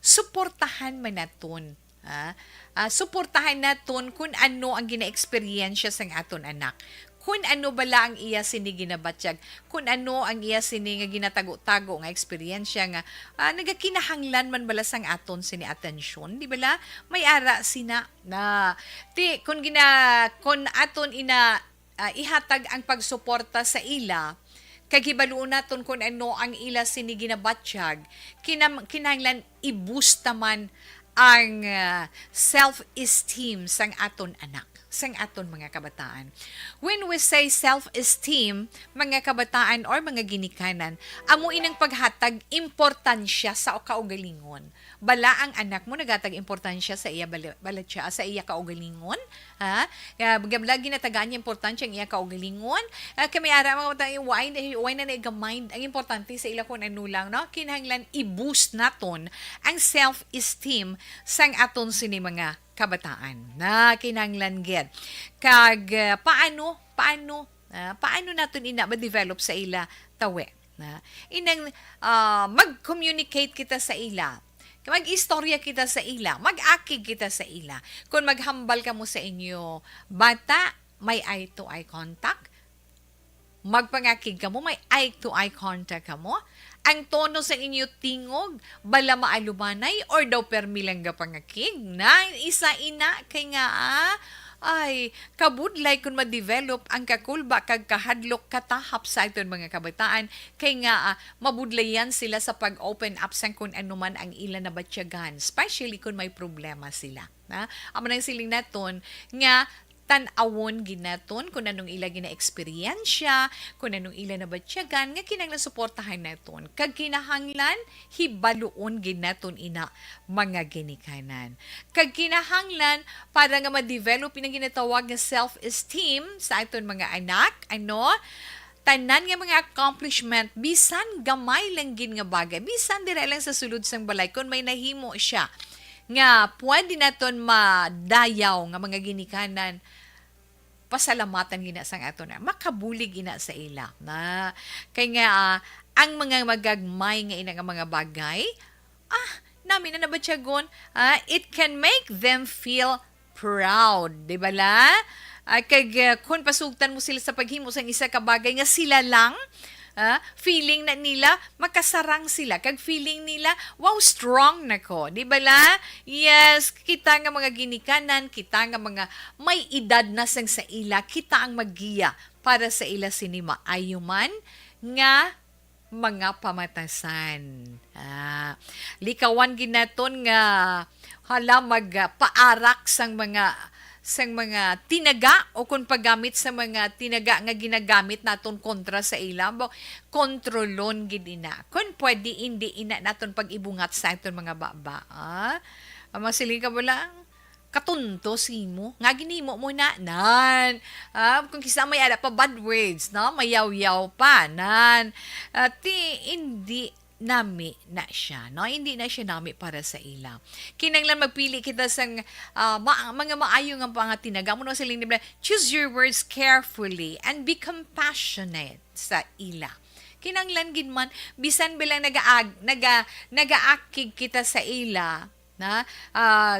suportahan man naton. Ah, ah, suportahan naton kun ano ang ginaeksperyensya sang aton anak. Kun ano bala ang iya sini ginabatyag, kun ano ang iya sini nga ginatago-tago nga eksperyensya nga, ah, nagakinahanglan man bala sang aton sini atensyon, di bala? May ara sina na ti kun gina kun aton ina, ah, ihatag ang pagsuporta sa ila, kag hibaluon naton kun ano ang ila sini ginabatyag, kinam-, kinahanglan i-boost naman ang, ah, self-esteem sang aton anak, sang aton mga kabataan. When we say self-esteem, mga kabataan or mga ginikanan, amo inang paghatag importansya sa kaugalingon. Bala ang anak mo nagatag importansya sa iya bala-, balatya, sa iya kaugalingon, ha? Nga, nga bala ginatagaan niya importansya ang iya kaugalingon. Ah, kami ara mga kabataan, why, why na naigamay ang importante sa ila kung ano lang, no? Kinahanglan i-boost naton ang self-esteem sang aton sini mga kabataan. Na kinahanglan gid. Kag, ah, paano, paano, ah, paano naton ina ma-develop sa ila tawi? Na inang, ah, mag-communicate kita sa ila. Mag-istorya kita sa ila, mag-akig kita sa ila. Kung maghambal kamo sa inyo bata, may eye-to-eye contact. Magpangakig kamo, may eye-to-eye contact kamo. Ang tono sa inyo tingog, bala maalumanay or daw permi lang gapangakig? Na isa ina kay nga, ah, ay, kabudlay kun ma-develop ang kakulba kag kahadlok katahap sa aton mga kabataan, kay nga, ah, mabudlayan sila sa pag-open up sang kun ano man ang ila nabatyagan, especially kun may problema sila. Na, amo nang siling naton nga tan-awon gid naton kung anong ila ginaeksperyensya, kung anong ila nabatyagan, nga kinahanglan suportahan naton, kag kinahanglan hibaluon gid naton ina, mga ginikanan. Kag kinahanglan para nga ma-develop inang ginatawag nga self-esteem sa aton mga anak, ano, tanan nga mga accomplishment, bisan gamay lang gid nga bagay, bisan dira lang sa sulod sang balay, kung may nahimo siya nga pwede naton madayaw nga mga ginikanan, pasalamatan gina sang aton na makabulig gina sa ila na kay nga, ah, ang mga magagmay nga ina nga mga bagay, ah, nami na nabatyagon, ah, it can make them feel proud, di ba la? Ah, kag, ah, kun pasugtan mo sila sa paghimo sang isa ka bagay nga sila lang, ah, feeling na nila makasarang sila, kag feeling nila, "Wow, strong na ko," di ba la? Yes, kita nga mga ginikanan, kita nga mga may edad na sang sa ila, kita ang maggiya para sa ila sini maayo man nga mga pamatasan. Ah, likawan gid naton nga hala mag, ah, paarak sang mga, sang mga tinaga o kung paggamit sa mga tinaga nga ginagamit naton kontra sa ila. Ba, kontrolon gid ina. Kung pwede, hindi ina naton pag-ibungat sa aton mga baba. Ah, ang mga siling ka mo lang, katuntos imo. Nga ginimo mo na, nan. Ah, kung kisa may ara pa bad words, no? Mayawyaw pa, nan. Ah, ti, hindi nami na siya, no? Hindi na siya nami para sa ila. Kinahanglan magpili kita sang, ah, ma-, mga maayo nga mga tinaga. Amo na siling ni Bla-, choose your words carefully and be compassionate sa ila. Kinahanglan gid man, bisan bilang nagaag-, naga-, nagaakig kita sa ila, na, ah,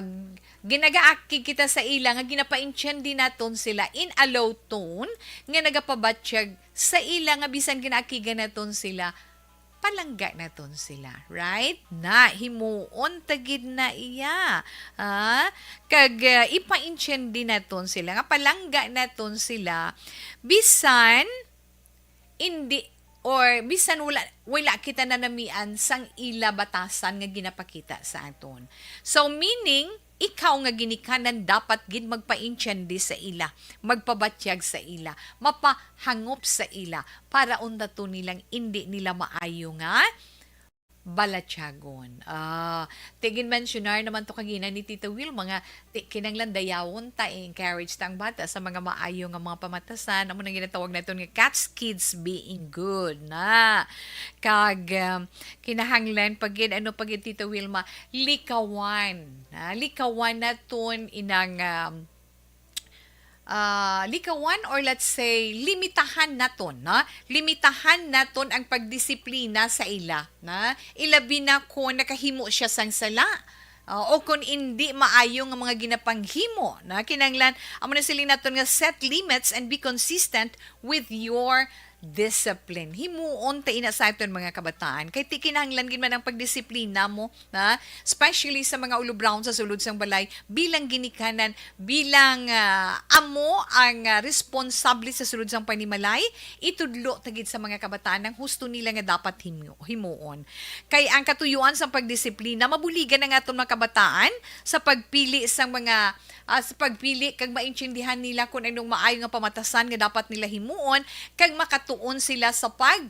ginagaakig kita sa ila nga ginapaintiende naton sila in a low tone, nga nagapabatyag sa ila nga bisan ginaakigan naton sila, palangga naton sila, right? Na, himuon ta gid na iya, ah, kag, ah, ipaintiende naton sila nga palangga naton sila, bisan indi, or bisan wala, wala kita nanamian sang ila batasan nga ginapakita sa aton. So, meaning, ikaw nga ginikanan dapat gid magpaintiende sa ila, magpabatyag sa ila, mapahangop sa ila, para unta to nilang indi nila maayo nga balatyagon. Ah, ti ginmensyonar naman to kagina ni Tita Wilma nga ti-, kinahanglan dayawon ta, i-encourage ta ang bata sa mga maayo nga mga pamatasan. Amo nang ginatawag naton nga catch kids being good na. Kag, um, kinahanglan pa gid, ano pa gid, Tita Wilma, likawan. Ah, likawan naton inang, um, ah, likawan, or let's say, limitahan naton, no? Limitahan naton ang pagdisiplina sa ila, na ilabi na kung nakahimo siya sang sala, ah, o kung indi maayo nga mga ginapanghimo, na kinahanglan, amo na siling naton nga set limits and be consistent with your discipline. Himuon ta ina sa aton mga kabataan. Kay ti kinahanglan gid man ang pagdisiplina mo, na especially sa mga ulubraon sa sulod sang balay, bilang ginikanan, bilang, ah, amo ang, ah, responsable sa sulod sang panimalay, itudlo ta gid sa mga kabataan ang husto nila nga dapat himo-, himuon. Kay ang katuyuan sang pagdisiplina mabuligan ang aton mga kabataan sa pagpili sang mga, ah, sa pagpili kag maintindihan nila kung anong maayo nga pamatasan nga dapat nila himuon, kag makatuon sila sa pag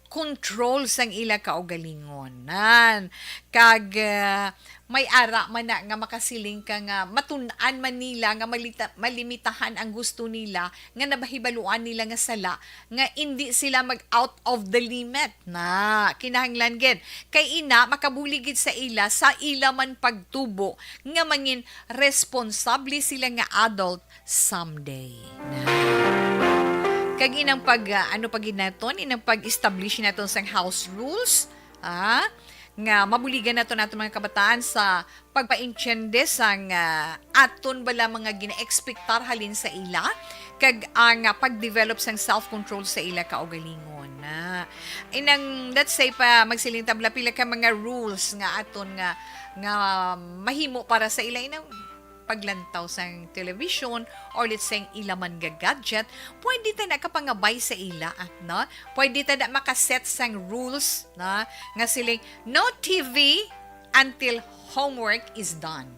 control sang ila kaugalingon. Nan. Kag, ah, may ara man na nga makasiling ka nga matun-an man nila nga malita-, malimitahan ang gusto nila, nga nabahibaluan nila nga sala, nga indi sila mag out of the limit na kinahanglan gid. Kay ina, makabulig gid sa ila, sa ila man pagtubo, nga mangin responsable sila nga adult someday. Na. Kag inang pag, ah, ano pa gid naton, inang pag-establish naton sang house rules, ah, nga mabuligan naton aton mga kabataan sa pagpaintiende sang, ah, aton bala mga gina-expectar halin sa ila, kag ang, ah, pag-develop sang self-control sa ila kaugalingon. Na. Inang, let's say pa, magsiling tabla pila ka mga rules nga aton nga, nga mahimo para sa ila. Inang, paglantaw sang television, or let's say, ila man nga gadget, pwede ta na kapangabay sa ila, ah, no? Pwede ta na makaset sang rules, no? Nga siling, "No T V until homework is done.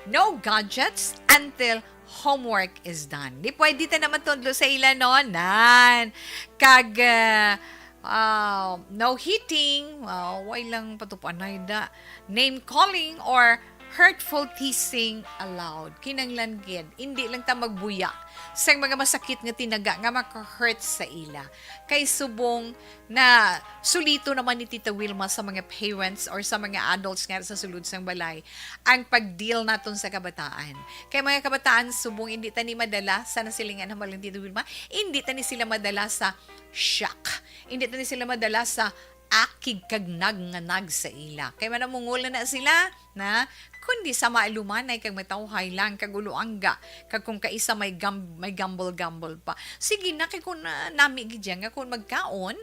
No gadgets until homework is done." Di pwede ta na matudlo sa ila, no? Nan. Kag, ah, ah, no hitting, ah, way lang patupanay da. Name calling or hurtful teasing allowed. Kinahanglan gid, indi lang ta magbuya sang mga masakit nga tinaga nga maka-hurt sa ila. Kay subong na sulito naman ni Tita Wilma sa mga parents or sa mga adults nga sa sulod sang balay ang pag-deal naton sa kabataan. Kay mga kabataan, subong indi ta ni madala, sana silingan naman lang Tita Wilma, indi ta ni sila madala sa shock. Indi ta ni sila madala sa akig kag nag nga nag sa ila. Kay manamungol na, na sila, na, kundi sa maalumanay kag matawhay lang kag uloangga, kag kung kaisa may gam-, may gamble-gamble pa. Sige na, kay kung, ah, nami gid yan nga kung magkaon,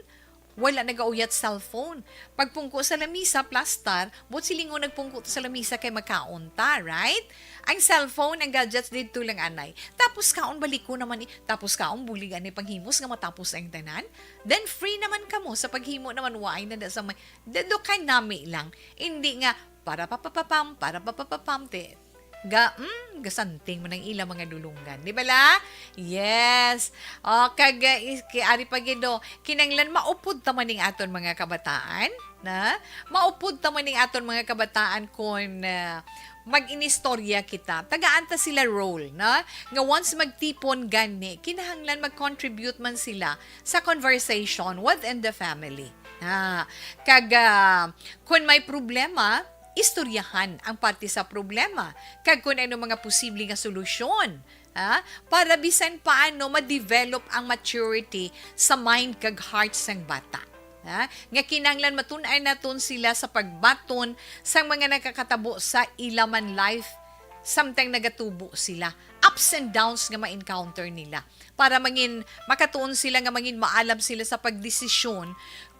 wala nagauyat cellphone. Pagpungko sa lamisa, plastar, buot silingon nagpungko ta sa lamisa kay magkaon ta, right? Ang cellphone, ang gadgets didto lang anay. Tapos kaon, balik ko naman, eh. Tapos kaon, bulig ani panghimos nga matapos ang tanan. Then free naman kamo sa paghimo naman, waay na da sa may, dado kay nami lang. Hindi nga, para papapapam, para papapapam, te. Ga, mm, gasanting man ang ila mga dulunggan. Di bala? Yes. O, kag, uh, is-, kay ari pa gid, oh, kinanglan maupod ta man ning aton mga kabataan, na? Maupod ta man ning aton mga kabataan kon, uh, mag-inistorya kita. Tagaan ta sila role, na? Nga once magtipon gani, kinahanglan mag-contribute man sila sa conversation within the family. Ah, kag, ah, kun may problema, istoryahan ang parte sa problema, kag kun ano mga posible nga solusyon, ah, para bisan paano ma-develop ang maturity sa mind kag heart sang bata. Ah, nga kinahanglan matun-an naton sila sa pagbaton sang mga nakakatabo sa ila man life, samtang nagatubo sila. Ups and downs nga ma-encounter nila. Para mangin-, makatuon sila nga mangin maalam sila sa pagdesisyon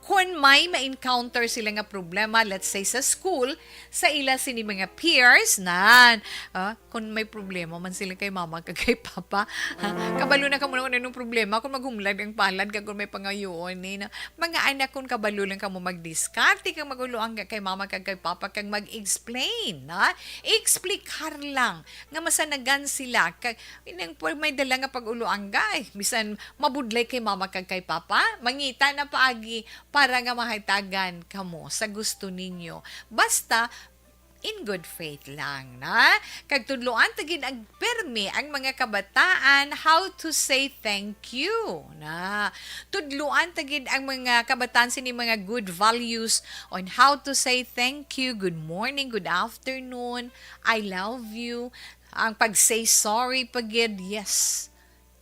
kun may ma-encounter sila nga problema, let's say sa school, sa ila sini mga peers, nan. Ah, kun may problema man sila kay mama kag kay papa, ha? Kabalo na kamo na kung anong problema, kung maghumlad ang palad, kag kung may pangayuon, eh, no? Mga anak, kung kabalo lang kamo magdiskarte, kag magulo ang kay mama kag kay papa, kag mag-explain, na? Explicar lang nga masanagan sila, kag inang pag may dala nga pag-uloangga, eh, bisan mabudlay kay mama kag kay papa, mangita na paagi para nga mahatagan kamo sa gusto ninyo. Basta, in good faith lang, na? Kag tudloan ta gid ang pirmi ang mga kabataan how to say thank you, na? Tudloan ta gid ang mga kabataan sini mga good values on how to say thank you, good morning, good afternoon, I love you. Ang pag-say sorry pa gid, yes.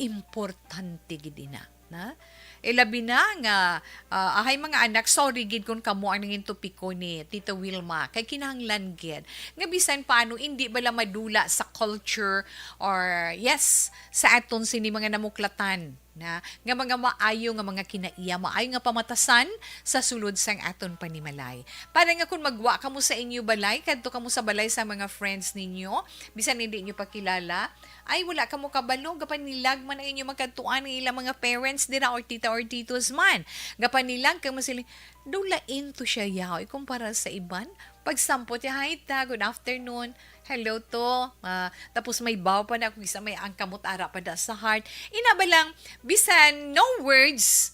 importante gid ina, na? Ilabi na nga, ah, ahay mga anak, sorry gid kun kamo ang nangin topiko ni Tita Wilma, kay kinahanglan gid nga bisan paano indi bala madula sa culture or, yes, sa aton sini mga namuklatan na nga mga maayo nga mga kinaiya, maayo nga pamatasan sa sulod sang aton panimalay. Para nga kun magwa kamo sa inyo balay, kadto kamo sa balay sa mga friends ninyo, bisan hindi nyo pakilala, ay wala kamo kabalo, gapanilag man ang inyo magkadtuan ang ilang mga parents dira or tita or titos man. Gapanilag kag masiling, "Daw lain to siya yaw, ikumpara sa iban." Pagsampot niya, "Hi ta, good afternoon. Hello to." Ah, tapos may baw pa na, kung isa may ang kamot ara pa da sa heart. Ina ba lang, bisan no words,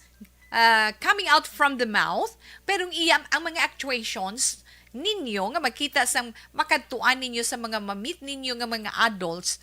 ah, coming out from the mouth, pero ang iya, ang mga actuations ninyo nga makita sang makadtuan ninyo sa mga mamit ninyo nga mga adults,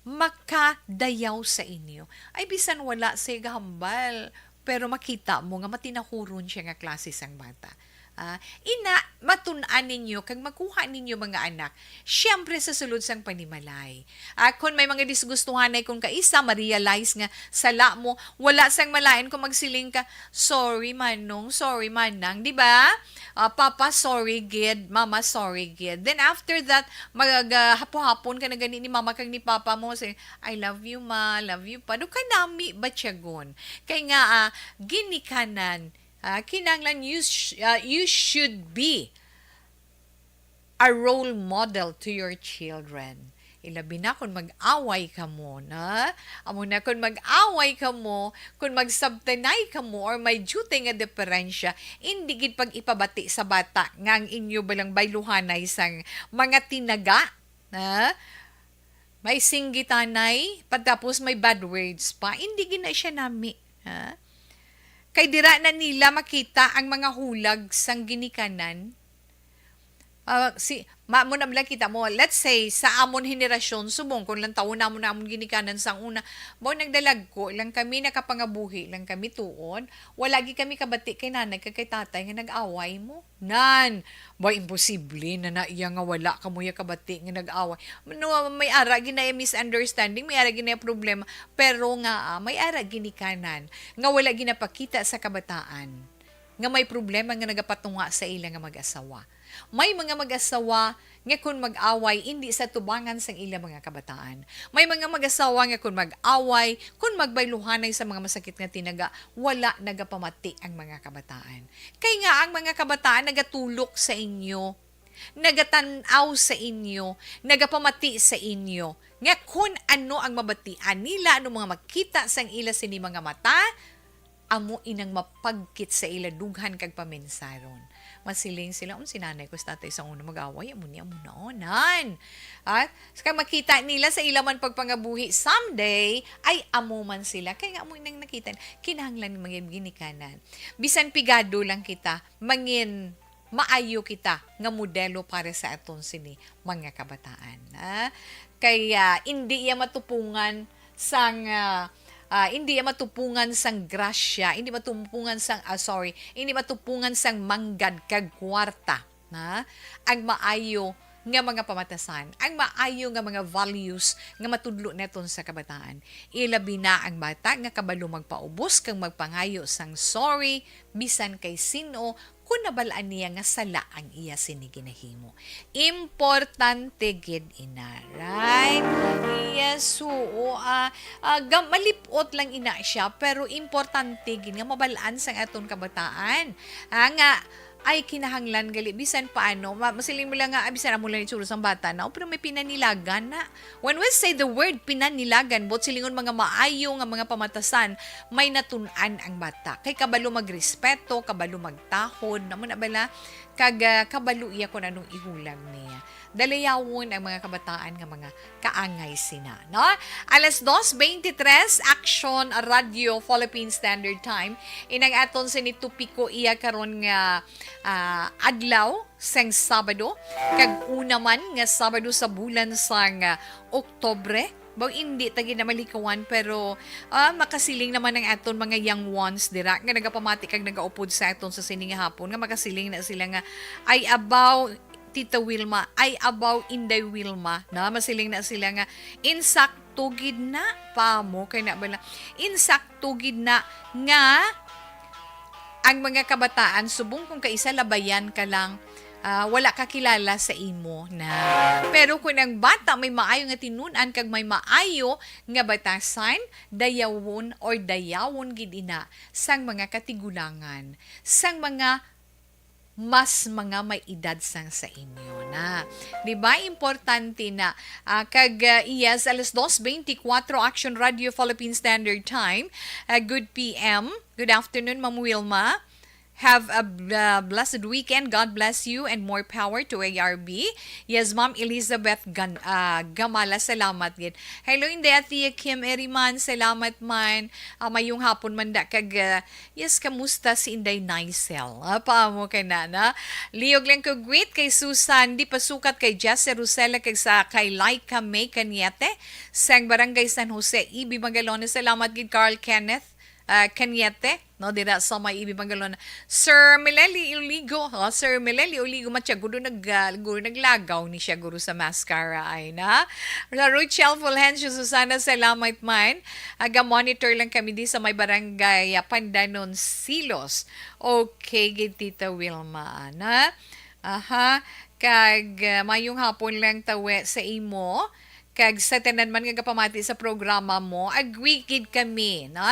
makadayaw sa inyo. Ay, bisan wala siya gahambal, pero makita mo nga matinahuron siya nga klase sang bata. Ah, ina, matun-an ninyo kag makuha ninyo, mga anak, siyempre sa sulod sang panimalay. Ah, kon may mga disgustuhanay, kon kaisa ma-realize nga sala mo, wala sang malain kung magsiling ka, "Sorry, Manong, sorry, Manang," di ba? Ah, "Papa, sorry gid. Mama, sorry gid." Then after that, mag-, ah, hapon-hapon ka na gani ni mama kag ni papa mo, say, "I love you, ma, love you, pa." Do ka nami ba, tiyagon? Kay nga, ah, ginikanan, ah, kinahanglan you sh-, ah, you should be a role model to your children. Ilabi na kung mag-away kamo, na? Amo na, kung mag-away kamo, kung magsabtanay kamo, or may duty nga diferensya, indi gid pag ipabati sa bata nga ang inyo balang bayluhanay sang mga tinaga, na? May singgitanay, pagtapos may bad words pa. Indi gid na siya nami, ha? Kay dira na nila makita ang mga hulag sang ginikanan. Ah, si, ma-, mo na bala kita mo, let's say, sa amon henerasyon, subong, kung lantawon namon na amon ginikanan sang una, mo nagdalagko lang kami, nakapangabuhi lang kami tuon. Wala gid kami kabati kay nanay kag kay tatay nga nag-away mo. Nan, ba, imposible na na iya nga wala kamo ya kabati nga nag-away. No, may ara gid na iya misunderstanding, may ara gid na iya problema, pero nga, ah, may ara ginikanan nga wala ginapakita sa kabataan nga may problema nga nagapatunga sa ila nga mag-asawa. May mga mag-asawa nga kun mag-away, indi sa tubangan sang ila mga kabataan. May mga mag-asawa nga kun mag-away, kun magbayluhanay sa mga masakit nga tinaga, wala nagapamati ang mga kabataan. Kay nga ang mga kabataan nagatulok sa inyo, nagatan-aw sa inyo, nagapamati sa inyo, nga kun ano ang mabatian nila, ano mga makita sang ila sini mga mata, amo inang mapagkit sa ila dughan kag paminsaron. Masiling sila, "Um, si nanay ko, si tatay sa una mag-away, amo ni, amo na, oh, nan." At sa makita nila sa ila man pagpangabuhi someday, ay amo man sila. Kay nga amo inang nakita, kinahanglan mga ginikanan. Bisan pigado lang kita, mangin maayo kita nga modelo para sa aton sini mga kabataan, ah. Kay, ah, indi iya matupungan sang, ah, ah, indi iya matupungan sang grasya, indi matupungan sang, ah, sorry, indi matupungan sang manggad kag kwarta, na ang maayo nga mga pamatasan, ang maayo nga mga values nga matudlo naton sa kabataan. Ilabi na ang bata nga kabalo magpaubos kag magpangayo sang sorry bisan kay sin-o, kun nabal-an niya nga sala ang iya sini ginahimo. Importante gid ina, right? Yes, oo, ah, ah, ga-, malip-ot lang ina siya, pero importante gid nga mabal-an sang aton kabataan, ah, nga ay kinahanglan gali bisan paano, ma-, masiling mo lang nga, "Ay, bisan amo lang itsura sang bata na, oh, pero may pinanilagan na." When we say the word pinanilagan, buot silingon, mga maayo nga mga pamatasan, may natun-an ang bata. Kay kabalo magrespeto, kabalo magtahod, namo na bala? Kag, ah, kabalo iya kung anong ihulag niya. Dalayawon ang mga kabataan nga mga kaangay sina, no? Alas dos veintitrés, Action Radio Philippine Standard Time. Inang aton sini topiko iya karon nga, ah, adlaw sang Sabado, kag una man nga Sabado sa bulan sang, ah, Oktubre. Baw, indi ta gid na malikawan, pero, ah, makasiling naman ang aton mga young ones dira nga nagapamati kag nagaupod sa aton sa sini nga hapon, nga makasiling na sila nga, "Ay, abaw, Tita Wilma, ay abaw, Inday Wilma, na masiling na sila nga insakto gid na pa mo kay na bala insakto gid na nga ang mga kabataan subong kung kaisa labayan ka lang, ah, wala ka kilala sa imo na. Pero kung ang bata may maayo nga tinun-an kag may maayo nga batasan, dayawon or dayawon gid ina sang mga katigulangan, sang mga mas mga may edad sang sa inyo na. Di ba? Importante na. Ah, kag, ah, yes, alas dos beintikwatro, Action Radio Philippine Standard Time. Ah, good P M. Good afternoon, Ma'am Wilma. Have a bl- blessed weekend. God bless you and more power to A R B. Yes, Ma'am Elizabeth Gan- ah, Gamala, salamat gid. Hello, Inday Tia Kim Eriman, salamat man. Ah, mayong hapon man da kag ah, Yes, kamusta si Inday Nicel? Ah, paamo ka na, na? Liyog lang ko gwit kay Susan, di pa sukat kay Jesse Rosella kag sa kay Laika May Cañete, sang Barangay San Jose, Ibi Magalones. Salamat gid, Carl Kenneth, ah, Cañete, no, dira sa may Ibi Magalones. Sir Meleli Oligo, ha? Sir Meleli Oligo, matya, gudo nag, ah, gudo naglagaw ni siya, guro, sa mascara, ay na. Sa Rochelle Fulgencio Susana, salamat man. Aga-monitor lang kami di sa may barangay, ah, Pandanon, Silos. Okay, gid, Tita Wilma, ana. Aha. Kag, ah, mayong hapon lang tawe sa imo. Kag sa tanan man nga gapamati sa programa mo, agree gid kami, no?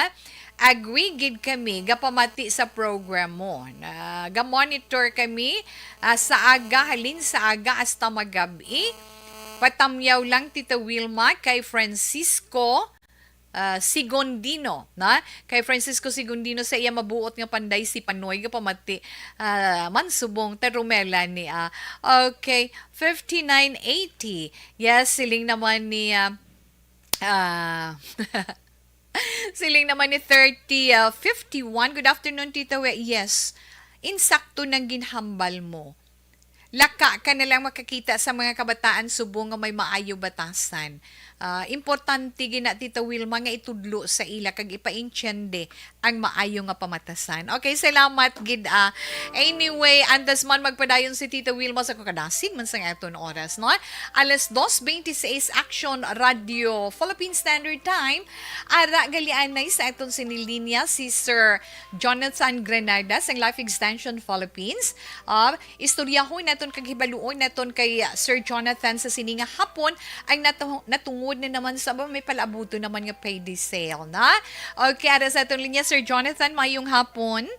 Agree gid kami, gapamati sa program mo. Na, ga-monitor kami, ah, sa aga, halin sa aga hasta magabi. Patamyaw lang, Tita Wilma, kay Francisco, ah, Sigondino, na? Kay Francisco Sigondino sa iya mabuot nga panday si Panoy nga pamati, ah, man subong tarumela ni, ah, okay, fifty-nine eighty. Yes, siling naman ni, ah, ah, siling naman ni thirty, ah, fifty-one. Good afternoon, Tita We. Yes, insakto nang ginhambal mo. Laka ka na lang makakita sa mga kabataan subong nga may maayo batasan. Ah, importante gina, Tita Wilma, nga itudlo sa ila kag ipaintiende ang maayo nga pamatasan. Okay, salamat gid, ah. Anyway, antes man magpadayon si Tita Wilma sa kadasig man sang aton oras, no? Alas dos beintiseis, Action Radio Philippine Standard Time. Ara galianay sa aton sinilinya si Sir Jonathan Granada sang Life Extension Philippines. Ah, Istoryahon naton kag hibaluon naton kay, ah, Sir Jonathan sa sini nga hapon ang natu- natungod na naman sa ba may palaabuto naman nga payday sale na. Okay, ara sa aton linya, Sir Jonathan, mayong hapon.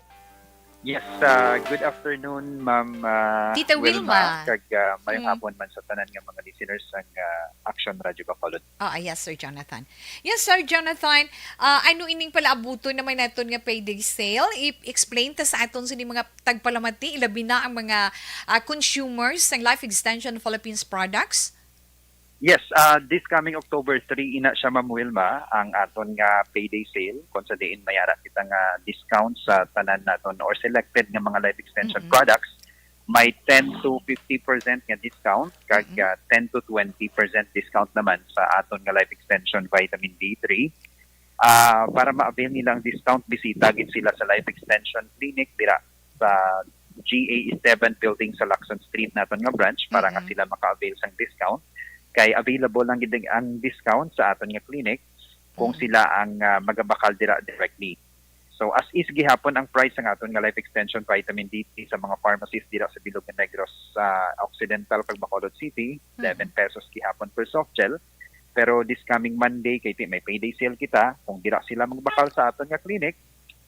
Yes, ah, good afternoon, Ma'am, ah, Tita Wilma. Wilma, kag, ah, mayong Mm. hapon man sa tanan nga mga listeners sang, ah, Action Radio Bacolod. Ah, yes, Sir Jonathan. Yes, Sir Jonathan, ah, ano ining palaabuton naman naton nga payday sale? I-explain ta sa aton sini mga tagpalamati, ilabi na ang mga, ah, consumers sang Life Extension Philippines products. Yes, ah, this coming October three, ina siya, Ma'am Wilma, ang aton nga payday sale, kung sa diin may ara kita nga discount sa tanan naton or selected nga mga Life Extension Mm-mm. products. May ten to fifty percent nga discount, kag, Mm-mm. ah, ten to twenty percent discount naman sa aton nga Life Extension Vitamin D three. Ah, para ma-avail nila ang discount, bisita gid sila sa Life Extension Clinic dira sa G A seven building sa Lacson Street naton nga branch para nga Mm-mm. sila maka-avail sang discount. Kay available lang gid ang discount sa aton nga clinic kung Mm. sila ang, ah, magabakal dira directly. So, as is gihapon ang price sang aton nga Life Extension Vitamin D three sa mga pharmacies dira sa bilog nga Negros, ah, Occidental kag Bacolod City, Mm. eleven pesos gihapon per soft gel. Pero this coming Monday, kay ti-, may payday sale kita, kung dira sila magbakal sa aton nga clinic,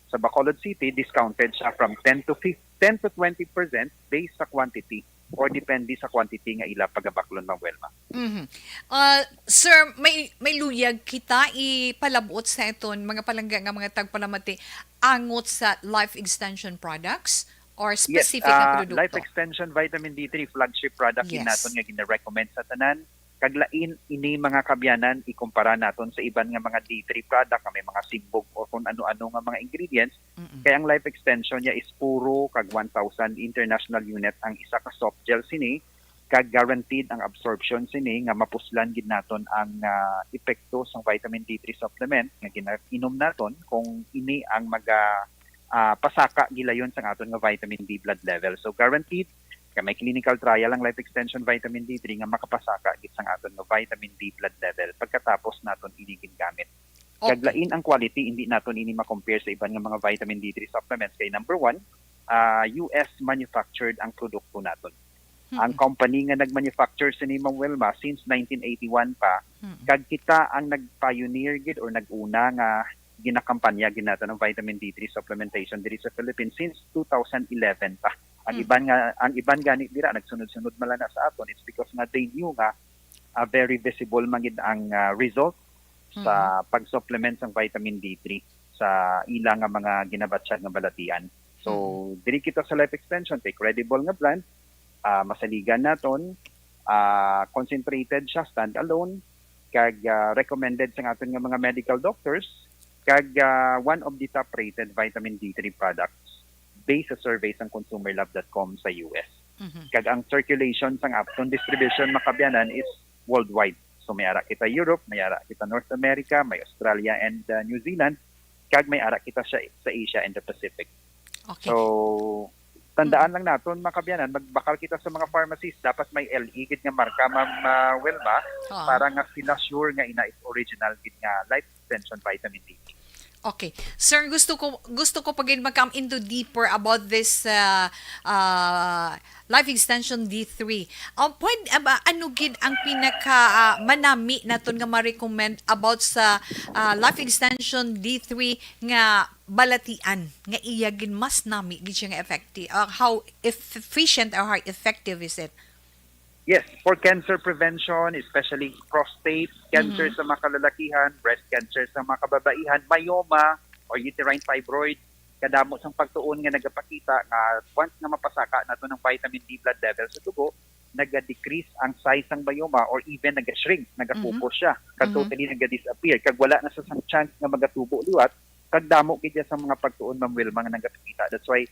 sa Bacolod City, discounted siya from ten to fifty, ten to twenty percent based sa quantity or depende sa quantity nga ila pagabaklon, Ma'am Wilma. Mhm. Ah, sir, may, may luyag kita ipalabot sa aton mga palangga nga mga tagpalamati angot sa Life Extension products or Yes, specific nga ah, produkto? Life Extension Vitamin D three flagship product gid Yes. naton nga gina-recommend sa tanan. Kag lain ini, mga kaabyanan, ikumpara naton sa iban nga mga D three product nga may mga simbog o kung ano-ano nga mga ingredients. Mm-mm. Kay ang Life Extension niya is puro kag one thousand international unit ang isa ka soft gel sini, kag guaranteed ang absorption sini nga mapuslan gid naton ang, ah, epekto sang vitamin D three supplement nga ginainom naton kung ini ang maga, ah, pasaka gilayon sang aton nga vitamin D blood level. So guaranteed Kay may clinical trial ang Life Extension Vitamin D three nga makapasaka gid sang aton nga vitamin D blood level pagkatapos naton ini gingamit. Kag Okay. lain ang quality, hindi naton ini ma-compare sa iban nga mga vitamin D three supplements kay number one, ah, U S manufactured ang produkto naton. Ang Mm-mm. company nga nag-manufacture sini, Ma'am Wilma, since nineteen eighty-one pa, Mm. kag kita ang nag-pioneer gid or nag-una nga ginakampanya gid naton ang vitamin D three supplementation diri sa Philippines since two thousand eleven pa. Ang Mm. iban nga ang iban gani dira nagsunod-sunod man lang na sa aton, it's because nga they knew nga ah, very visible man gid ang ah, result sa pag-supplement sang vitamin D three sa ila nga mga ginabatyag nga balatian. So, diri kita sa Life Extension kay credible nga brand, ah, masaligan naton, ah, concentrated siya, standalone, kag ah, recommended sang aton nga mga medical doctors, kag ah, one of the top rated vitamin D three products based sa survey sang consumer lab dot com sa U S. Mhm. Kag ang circulation sang aton distribution, makabyanan, is worldwide. So may ara kita Europe, may ara kita North America, may Australia and uh, New Zealand, kag may ara kita sa, sa Asia and the Pacific. Okay. So tandaan lang naton, makabyanan, magbakal kita sa mga pharmacies, dapat may L E gid nga marka, Ma'am uh, Wilma, Ah. para nga sila sure nga ina is original gid nga Life Extension Vitamin D. Okay. Sir, gusto ko gusto ko pa gid ma-come into deeper about this uh, uh, Life Extension D three. Um, pwede ba, ano gid ang pinaka uh, manami naton nga ma-recommend about sa uh, Life Extension D three nga balatian nga iya gid mas nami gid siya nga effective? Uh, how efficient or how effective is it? Yes, for cancer prevention, especially prostate cancer sa mga kalalakihan, breast cancer sa mga kababaihan, myoma or uterine fibroid, kadamo sang pagtuon nga nagapakita nga once nga mapasaka nato ng vitamin D blood level sa dugo, naga-decrease ang size sang myoma or even naga-shrink, nagapupos siya, kag Mhm. totally naga-disappear, kag wala na sa sang chance nga magatubo liwat, kag damo gid sa mga pagtuon, Ma'am Wilma, nga nagapakita. That's why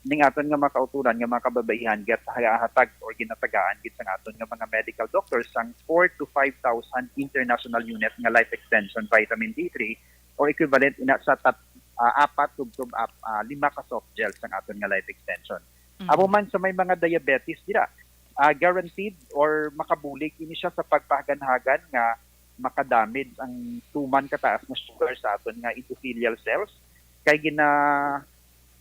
ning aton nga mga kauturan nga mga kababaihan, ginahatag or ginatagaan gid sang aton nga mga medical doctors sang four to five thousand international unit nga life extension vitamin D three, or equivalent ina sa tat, ah, apat tubtob ap, ah, lima ka soft gel sang aton nga life extension. Mhm. Amo man sa may mga diabetes dira, ah, guaranteed or makabulig ini siya sa pagpahaganhagan nga makadamage ang tuman kataas nga sugar sa aton nga endothelial cells, kay gina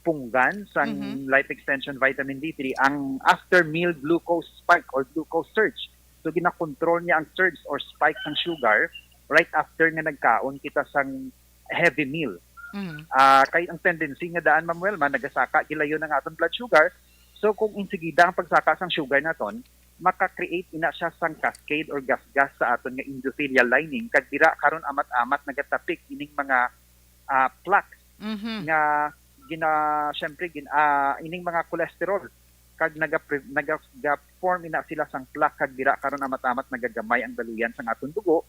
punggan sang Mhm. life extension vitamin D three ang after meal glucose spike or glucose surge. So ginakontrol niya ang surge or spike sang sugar right after nga nagkaon kita sang heavy meal. Mhm. Ah, kay ang tendency nga daan, Ma'am Wilma, nagasaka gilayon ang aton blood sugar. So kung insigida ang pagsaka sang sugar naton, maka-create ina siya sang cascade or gasgas sa aton nga endothelial lining, kag dira karon amat-amat nagatapik ining mga ah, plaques Mhm. nga gina syempre gin, ah, ining mga cholesterol kag naga naga form ina sila sang plaque, kag dira karon amat-amat nagagamay ang daluyan sang aton dugo,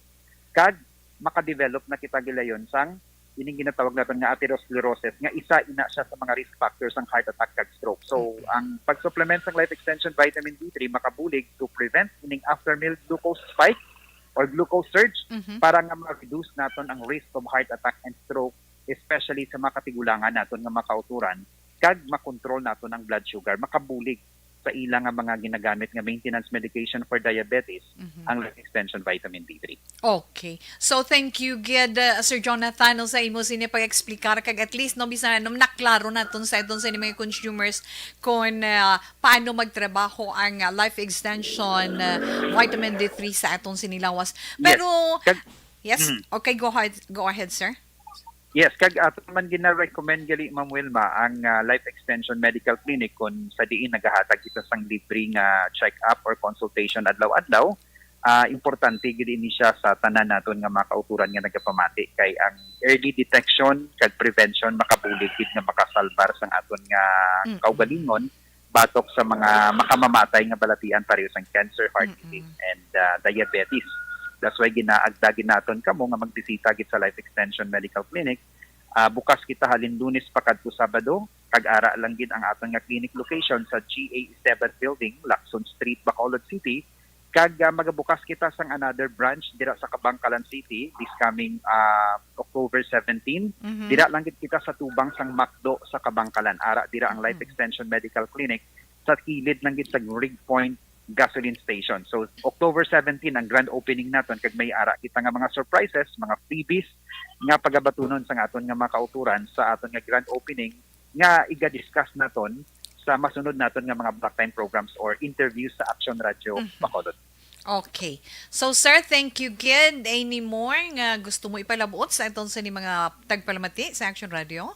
kag makadevelop na kita gilayon sang ining ginatawag naton nga atherosclerosis, nga isa ina siya sa mga risk factors sang heart attack kag stroke. So ang pag-supplement sang life extension vitamin D three makabulig to prevent ining after meal glucose spike or glucose surge Mhm. para nga ma-reduce naton ang risk of heart attack and stroke, especially sa mga katigulangan naton nga mga kauturan, kag makontrol naton ang blood sugar, makabulig sa ila nga mga ginagamit nga maintenance medication for diabetes, Mhm. ang life extension vitamin D three. Okay. So thank you gid, uh, Sir Jonathan, no, sa imo sini pag-explicar, kag at least, no, bisan ano, naklaro naton sa iton sa mga consumers kung uh, paano magtrabaho ang uh, life extension uh, vitamin D three sa aton sinilawas. Pero Kag- yes, Mhm. Okay, go ahead, go ahead, sir. Yes, kag ato man gina-recommend gali, Ma'am Wilma, ang ah, Life Extension Medical Clinic, kung sa diin nagahatag kita sang libre nga check-up or consultation adlaw-adlaw. Ah, importante gid ini siya sa tanan naton nga mga kauturan nga nagapamati, kay ang early detection kag prevention makabulig gid nga makasalbar sang aton nga Mm. kaugalingon batok sa mga makamamatay nga balatian pareho sang cancer, heart Mm-mm. disease, and ah, diabetes. That's why ginaagda gid naton kamo nga magbisita gid sa Life Extension Medical Clinic. Ah, bukas kita halin Lunes pakadto Sabado, kag ara lang gid ang aton nga clinic location sa G A seven Building, Lacson Street, Bacolod City, kag ah, magabukas kita sang another branch dira sa Kabankalan City this coming ah, October seventeen. Mhm. Dira lang gid kita sa tubang sang McDo sa Kabankalan. Ara dira ang Life Mhm. Extension Medical Clinic sa kilid lang gid sa Rig Point gasoline station. So, October seventeen ang grand opening naton, kag may ara kita nga mga surprises, mga freebies nga pagabatunon sa aton nga mga kauturan sa aton nga grand opening nga iga-discuss naton sa masunod naton nga mga block time programs or interviews sa Action Radio Mhm. Bacolod. Okay. So, sir, thank you gid. Any more nga gusto mo ipalabot sa aton sa ni mga tagpalamati sa Action Radio?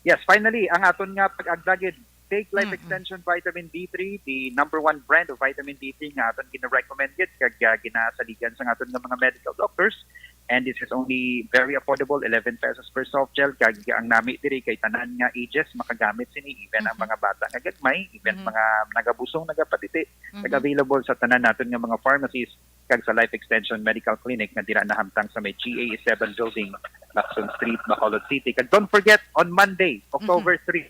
Yes, finally, ang aton nga pag-agda gid, take Life Mm-mm. Extension Vitamin D three, the number one brand of Vitamin D three nga aton gina-recommend gid kag, ah, ginasaligan sa aton nga mga medical doctors. And this is only very affordable, eleven pesos per soft gel. Kag ang nami diri kay tanan nga ages makagamit sini, even ang Mhm. mga bata nga gagmay, even Mhm. mga nagabusong, nagapatiti, Mhm. nag-available sa tanan naton nga mga pharmacies kag sa Life Extension Medical Clinic nga dira nahamtang sa may G A seven Building, Lacson Street, Bacolod City. Kag don't forget, on Monday, October Mhm. three,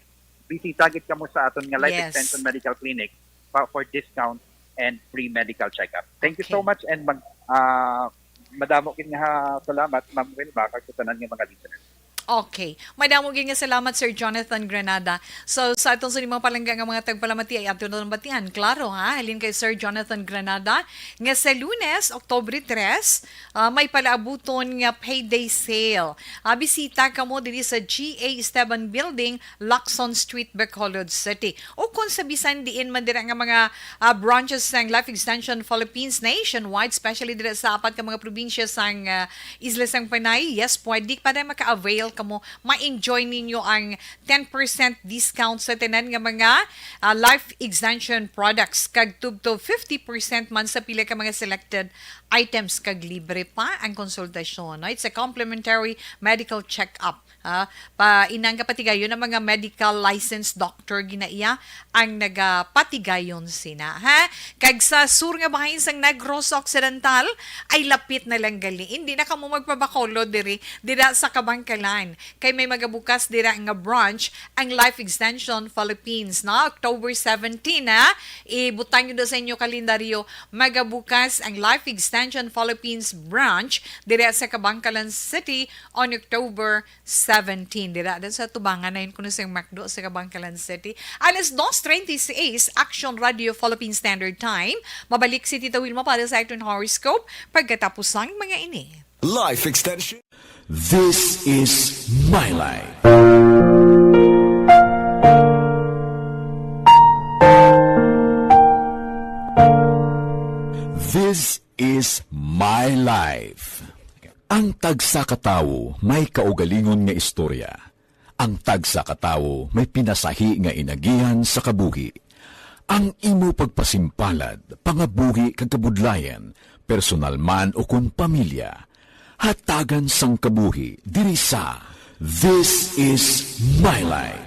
bisita gid kamo sa aton nga Life Yes. Extension Medical Clinic pa, for discount and free medical checkup. Thank you so Okay. much and mag, ah, madamo gid nga salamat, Ma'am Wilma, kag sa tanan nga mga listeners. Okay. Madamo gid nga salamat, Sir Jonathan Granada. So, sa aton sa mga palangga nga mga tagpalamati, ay aton na lang batian. Klaro, ha? Halin kay Sir Jonathan Granada, nga sa Lunes, October tres, ah, may palaabuton nga payday sale. Ah, bisita kamo diri sa G A Esteban Building, Lacson Street, Bacolod City. O kung sa bisan diin man dira nga mga, ah, branches sang Life Extension Philippines nationwide, especially dira sa apat ka mga probinsya sang, ah, Isla sang Panay, yes, pwede para maka-avail kamo, ma-enjoy ninyo ang ten percent discount sa tanan nga mga, ah, Life Extension products, kag tubtob fifty percent man sa pila ka mga selected items, kag libre pa ang konsultasyon, no? It's a complimentary medical check-up. Ah, pa inang kapatigayon ang mga medical licensed doctor ginaiya ang nagapatigayon sina, ha? Kag sa sur nga bahin sang Negros Occidental ay lapit na lang gali. Hindi na kamo magpabacolod diri, dira sa Kabankalan. Kay may magabukas dira nga branch ang Life Extension Philippines, no? October seventeen, ha? Ibutang nyo sa inyo kalendaryo, magabukas ang Life Extension Philippines branch dira sa Kabankalan City on October seventeen. Dira din sa tubangan na yun kuno sa McDo sa Kabankalan City. Alas dos treinta y seis, Action Radio Philippine Standard Time. Mabalik si Tita Wilma para sa aton horoscope pagkatapos sang mga ini. Life Extension. This is my life. This is my life. Ang tagsa ka tawo may kaugalingon nga istorya. Ang tagsa ka tawo may pinasahi nga inagihan sa kabuhi. Ang imo pagpasimpalad, pangabuhi kag kabudlayan, personal man o kon pamilya, hatagan sang kabuhi diri sa This Is My Life.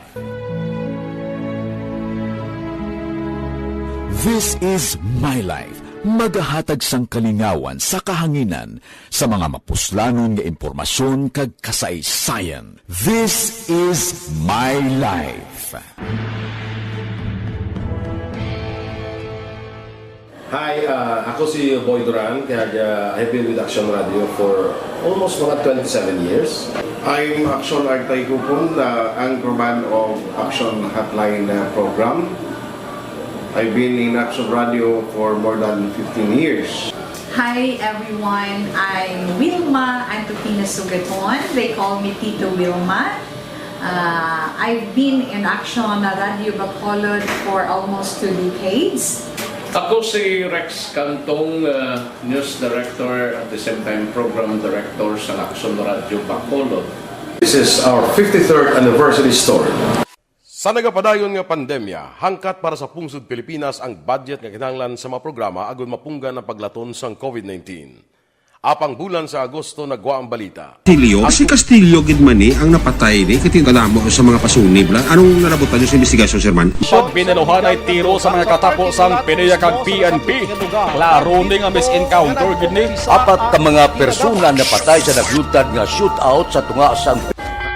This Is My Life, magahatag sang kalingawan sa kahanginan sa mga mapuslanon nga impormasyon kag kasaysayan. This is my life. Hi, uh, ako si Boy Duran, kag, uh, I've been with Action Radio for almost mga twenty-seven years. I'm Action Artay Kupon, the anchorman of Action Hotline, uh, program. I've been in Action Radio for more than fifteen years. Hi everyone, I'm Wilma Antupina Sugaton. They call me Tito Wilma. Uh, I've been in Action Radio Bacolod for almost two decades. Ako si Rex Cantong, uh, News Director at the same time Program Director sa Action Radio Bacolod. This is our fifty-third anniversary story. Sa nagapadayon nga pandemya, hangkat para sa pungsod Pilipinas ang budget nga kinahanglan sa mga programa agud mapunggan ang paglaton sang COVID nineteen. Apang bulan sa Agosto nagwa ang balita. Castillo? Si Castillo gid man ni ang napatay ni, kay kadamo sa mga pasunib lang. Anong nalabutan niyo sa investigasyon, Sir Man? Pag binaluhanay tiro sa mga katapo sang PDEA kag P N P, klaro ni nga mis-encounter gid ni. Apat ka mga persona napatay sa naglutad nga shootout sa tunga sang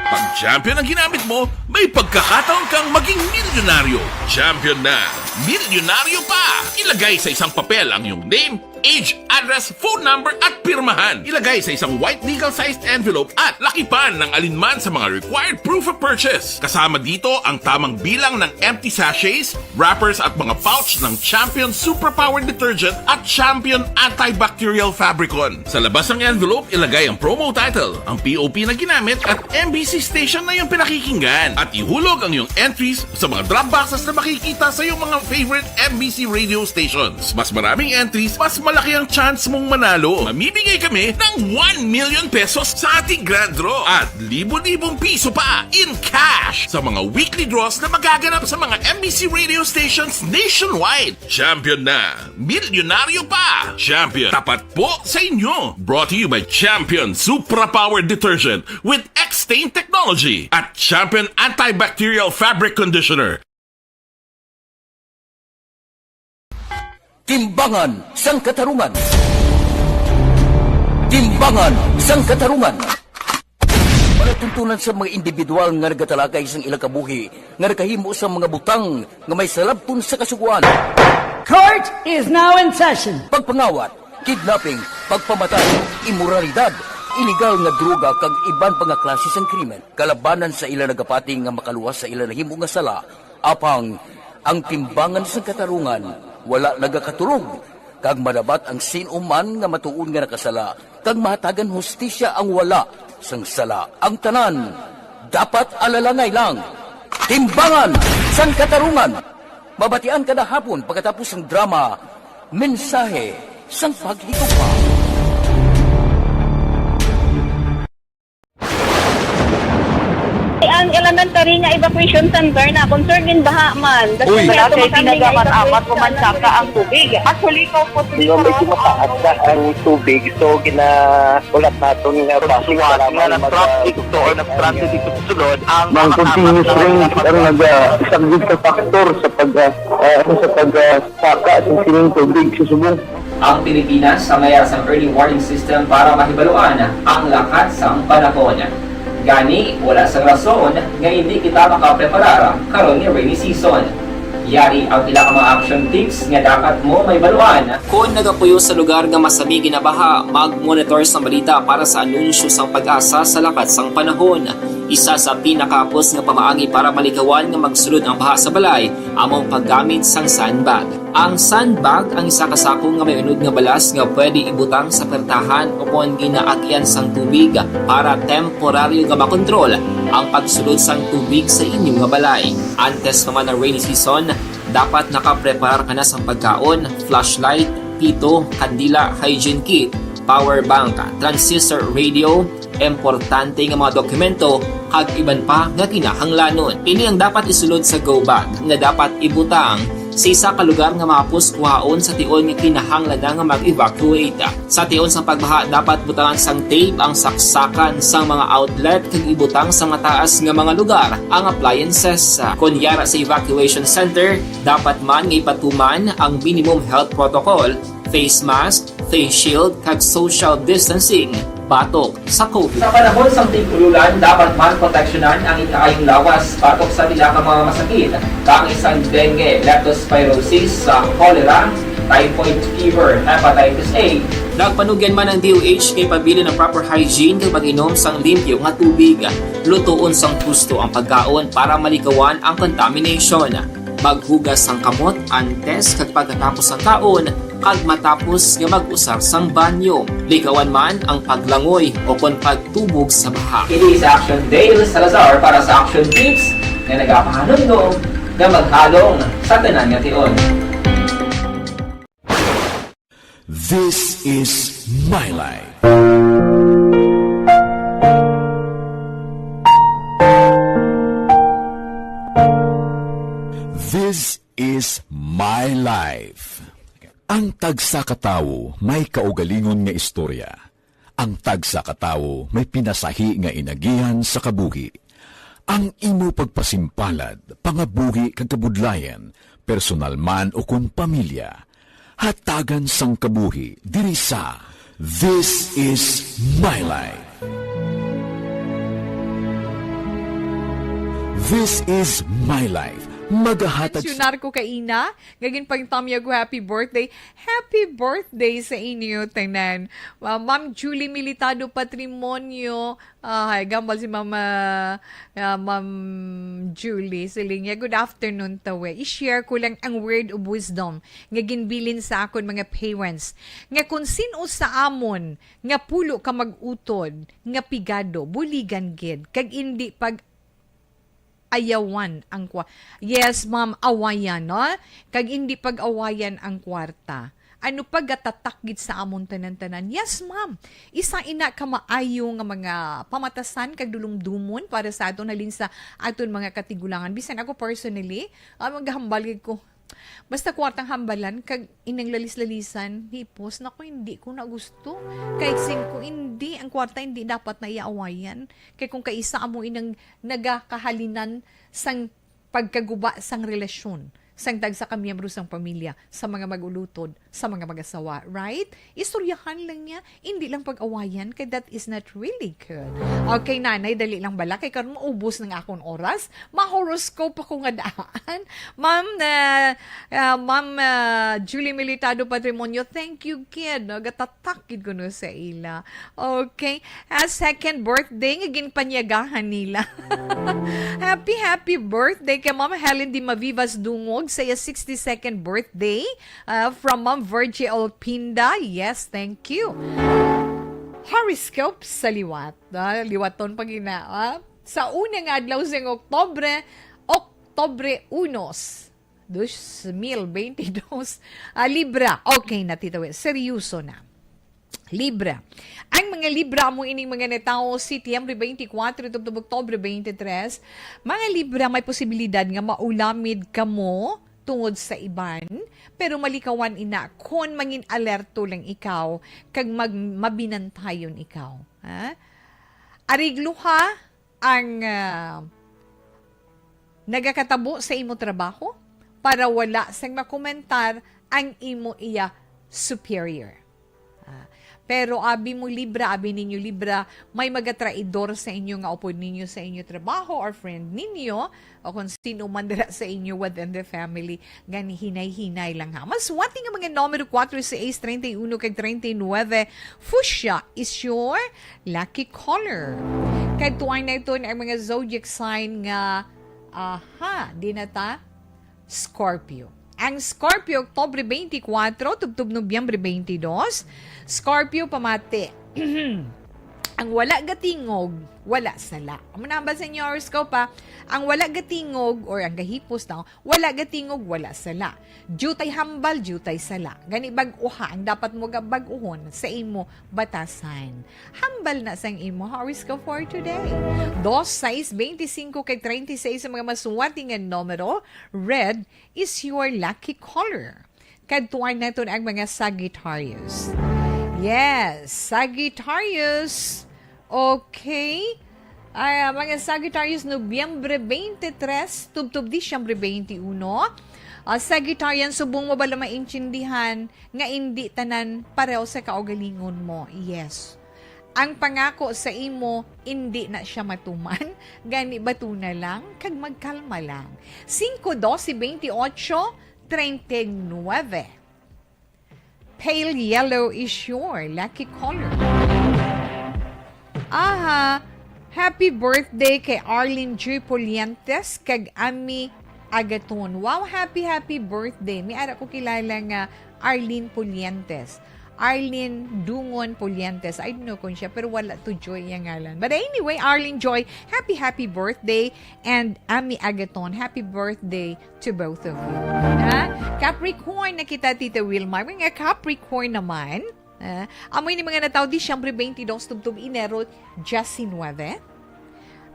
Pag champion ang ginamit mo, may pagkakataon kang maging milyonaryo. Champion na, milyonaryo pa! Ilagay sa isang papel ang iyong name, Age, address, phone number at pirmahan. Ilagay sa isang white legal-sized envelope at lakipan ng alinman sa mga required proof of purchase. Kasama dito ang tamang bilang ng empty sachets, wrappers at mga pouch ng Champion Superpower Detergent at Champion Antibacterial Fabricon. Sa labas ng envelope, ilagay ang promo title, ang P O P na ginamit at M B C station na iyong pinakikinggan. At ihulog ang iyong entries sa mga drop boxes na makikita sa iyong mga favorite M B C radio stations. Mas maraming entries, mas malaki ang chance mong manalo. Mamimigay kami ng one million pesos sa ating grand draw at libo-libong piso pa in cash sa mga weekly draws na magaganap sa mga M B C radio stations nationwide. Champion na! Milyonaryo pa! Champion, tapat po sa inyo! Brought to you by Champion Supra Power Detergent with X-Stain Technology at Champion Antibacterial Fabric Conditioner. Timbangan sang Katarungan. Timbangan sang Katarungan. Palatuntunan sa mga individual nga nagatalakay sang ilang kabuhi nga nakahimo sang mga butang nga may salabton sa Kasugoan. Court is now in session. Pagpangawat, kidnapping, pagpamatay, imoralidad, iligal nga droga kag iban pa nga klase sang krimen. Kalabanan sa ila nagapati nga makaluwas sa ila nahimo nga sala, apang ang Timbangan sang Katarungan wala nagakatulog, kag madabat ang sin-o man nga matuod nga nakasala, kag mahatagan hustisya ang wala sang sala. Ang tanan dapat alalangay lang. Timbangan sang Katarungan. Mabatian kada hapon pagkatapos sang drama, Mensahe sang Paghigugma. Ang elementary nga evacuation center na concern din baha man. Uy. Wala kay tinaga man amat o mansaka ang tubig. Actually, ko po medyo mataas na ang tubig. So, gina-, ulat naton nga basi nga nag-traffic to or nag-transit dito sa sulod ang mga continuous rain ang nag-saglit sa factor sa pag, ah, ah, sa pag, ah, saka sa sining tubig sa subong. Ang Pilipinas ang mayara sang early warning system para mahibaluan ang lakat sang panahon. Gani, wala sang rason nga indi kita makapreparar karon nga rainy season. Yari ang pila ka mga action tips nga dapat mo mahibaluan. Kon nagapuyo sa lugar nga masami ginabaha, mag-monitor sang balita para sa anunsyo sang PAGASA sa lakat sang panahon. Isa sa pinakahapos nga pamaagi para malikawan nga magsulod ang baha sa balay amo ang paggamit sang sandbag. Ang sandbag ang isa ka sako nga may unod nga balas nga pwede ibutang sa pertahan o kon ginaagian sang tubig para temporaryo nga makontrol ang pagsulod sang tubig sa inyo nga balay. Antes pa man ang rainy season, dapat nakapreparar ka na sang pagkaon, flashlight, pito, kandila, hygiene kit, power bank, transistor radio, importante nga mga dokumento, kag iban pa nga kinahanglanon. Ini ang dapat isulod sa go bag nga dapat ibutang sa isa ka lugar nga mahapos kuhaon sa tion nga kinahanglan na nga mag-evacuate. Sa tion sang pagbaha, dapat butangan sang tape ang saksakan sang mga outlet kag ibutang sa mataas nga mga lugar ang appliances. Kon yara sa evacuation center, dapat man nga ipatuman ang minimum health protocol, face mask, face shield, kag social distancing batok sa COVID. Sa panahon sang tig-ulan, dapat man proteksyonan ang ikaayong lawas batok sa pila ka mga masakit, kaangay sang dengue, leptospirosis, sa cholera, typhoid fever, hepatitis A. Nagpanugyan man ang D O H nga ipabilin ang proper hygiene kag pag-inom sang limpyo nga tubig. Lutoon sang husto ang pagkaon para malikawan ang contamination. Maghugas sang kamot antes kag pagkatapos sang kaon, kag matapos nga mag-usar sang banyo. Likawan man ang paglangoy o kon pagtubog sa baha. Ini si Action Dale Salazar para sa Action Tips nga nagapahanumdom nga maghalong sa tanan nga tion. This is my life. This is my life. Ang tagsa ka tawo may kaugalingon nga istorya. Ang tagsa ka tawo may pinasahi nga inagihan sa kabuhi. Ang imo pagpasimpalad, pangabuhi kag kabudlayan, personal man o kon pamilya, hatagan sang kabuhi diri sa This Is My Life. This Is My Life, Magahatag sa Mensionar ko kaina, nga ginpangtamya ko, happy birthday. Happy birthday sa inyo tanan. Ah, Ma'am Julie Militado Patrimonio, ah, ay, gambal si Mama, ah, Ma'am Julie. Siling niya, "Good afternoon, Tawe. I-share ko lang ang word of wisdom nga ginbilin sa akon mga parents, nga kung sin-o sa amon nga pulo ka mag-utod, nga pigado, buligan gid, kag indi pag-ayawan ang kwa-," Yes, ma'am, awayan, no? "Kag indi pag-awayan ang kwarta. Ano pa, gatatak gid sa amon tanan-tanan." Yes, ma'am. Isa ina ka maayo nga mga pamatasan kag dulumdomon para sa aton, halin sa aton mga katigulangan. Bisan ako personally, ah, maghambal gid ko. Basta kwartang hambalan, kag inang lalis-lalisan, hipos, naku, hindi ko na gusto. Kahit sing ko, hindi, ang kwarta hindi dapat na iaawayan. Kay kung kaisa amo inang nagakahalinan sang pagkaguba sang relasyon, sang tagsa ka miyembro sang pamilya, sa mga mag-ulutod, sa mga mag-asawa, right? Istoryahan lang niya, hindi lang pag-awayan, kay that is not really good. Okay, nanay, dali lang bala, kay karon maubos ng akong oras. Ma-horoscope ako nga daan. Ma'am, ah, ah, Ma'am, ah, Julie Militado Patrimonio, thank you, kid. No? Gatatak gid kuno sa ila. Okay. Ah, second birthday nga ginpanyagahan nila. Happy, happy birthday kay Ma'am Helen Di Mavivas Dungog sa iya sixty-second birthday. Ah, from Ma'am Virgie Olpinda. Yes, thank you. Horoscope sa liwat. Ah, liwaton pa gina, ah. Sa una nga adlaw sa Oktobre, Oktobre unos, dos mil veintidós. Ah, Libra. Okay na, Tita Wen. Seryoso na. Libra. Ang mga Libra amo ining mga natawo Setyembre twenty-four tubtob Oktobre twenty-three. Mga Libra, may posibilidad nga maulamid kamo tungod sa iban, pero malikawan ina kon mangin alerto lang ikaw kag mag-, mabinantayon ikaw. Ha? Arigluha ang, ah, nagakatabo sa imo trabaho para wala sang makomentar ang imo iya superior. Ah, pero abi mo Libra, abi ninyo Libra, may magatraidor sa inyo nga upod ninyo sa inyo trabaho or friend ninyo o kung sino man dira sa inyo within the family. Gani, hinay-hinay lang ha. Maswati nga mga numero kuwatro, sais, treinta y uno kag treinta y nueve. Fuchsia is your lucky color. Kadtuan naton ang mga zodiac sign nga, aha, di na ta? Scorpio. Ang Scorpio, Oktubre twenty-four, tubtob Nobyembre twenty-two. Scorpio, pamati. Ang wala gatingog, wala sala. Amo na ba sa inyo horoscope, ha? Ang wala gatingog or ang gahipos na, wala gatingog, wala sala. Diyutay hambal, diyutay sala. Gani bag-uha ang dapat mo gabag-uhon sa imo batasan. Hambal na sang imo horoscope for today. Dos, sais, beintisinko kag treinta y seis ang mga masuwati nga numero. Red is your lucky color. Kadtuan naton ang mga Sagittarius. Yes, Sagittarius. Okay. Ay, ah, mga Sagittarius, Nobyembre twenty-three, tubtob Disyembre twenty-uno. Ah, Sagittarian, subong mo bala maintindihan nga indi tanan pareho sa kaugalingon mo? Yes. Ang pangako sa imo, indi na siya matuman. Gani, bato na lang, kag magkalma lang. Cinco, doce, veintiocho, treinta y nueve. Pale yellow is your lucky color. Aha, happy birthday kay Arlene G Pulientes kag Ami Agaton. Wow, happy, happy birthday. May ara ko kilala nga Arlene Pulientes. Arlene Dungon Pulientes. I don't know kung siya, pero wala to joy yung ngalan. But anyway, Arlene Joy, happy, happy birthday. And Ami Agaton, happy birthday to both of you. Ha? Capricorn na kita, Tita Wilma. Mga Capricorn naman, ah, amoy ni mga natawo Disyembre twenty-two, tubtob Enero diecinueve.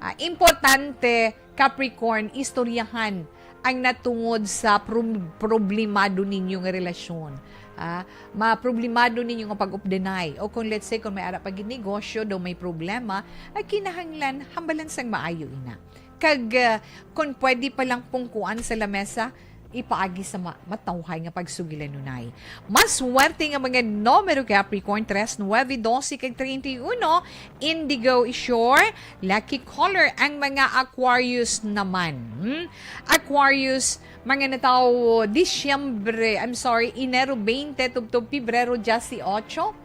Ah, importante, Capricorn, istoryahan ang natungod sa prom-, problemado ninyo nga relasyon. Ah, maproblemado ninyo nga pag-updenay. O kung, let's say, kung may ara pa gid negosyo daw may problema, ay kinahanglan hambalan sang maayo ina. Kag, ah, kung pwede pa lang pungkuan sa lamesa, ipaagi sa ma-, matawhay nga pagsugilan nunay. Mas swerte nga mga numero, Capricorn, tres, nuebe, dose, kag treinta y uno. Indigo is your lucky color. Ang mga Aquarius naman. Hmm? Aquarius, mga natawo Disyembre, I'm sorry, Enero twenty, tubtob Pebrero diyesyocho.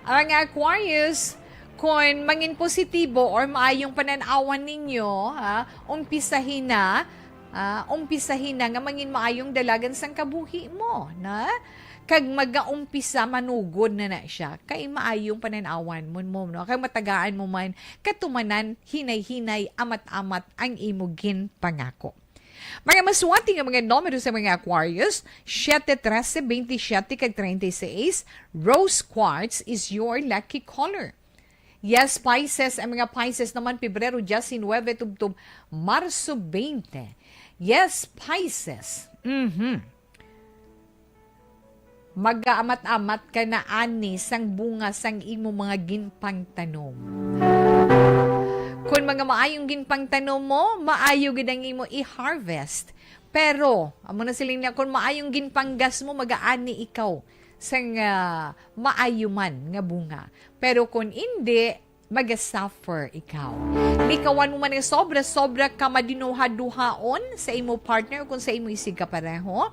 Ang mga Aquarius, kung mangin positibo or maayong panan-awan ninyo, ha, umpisahin na, ah, umpisahin na nga mangin maayong dalagan sang kabuhi mo, na? Kag magaumpisa, manugod na na siya. Kay maayong panan-awan mo, mo, no? Kag matagaan mo man, katumanan, hinay-hinay, amat-amat ang imo ginpangako. Mga maswerte nga mga numero sa mga Aquarius, siete, trese, veintisiete, kag treinta y seis, rose quartz is your lucky color. Yes, Pisces, ang mga Pisces naman, Pebrero diyesinuebe tubtob Marso twenty. Yes, Pisces. Mhm. Magaamat-amat ka na ani sang bunga sang imo mga ginpangtanom. Kung mga maayong ginpangtanom mo, maayo gid ang imo i-harvest. Pero, amo na siling niya, kung maayong ginpanggas mo, magaani ikaw sang, ah, maayo man nga bunga. Pero kung indi, maga-suffer ikaw. Likawan mo man ang sobra-sobra ka madinuha-duhaon sa imo partner o kung sa imo isigkapareho.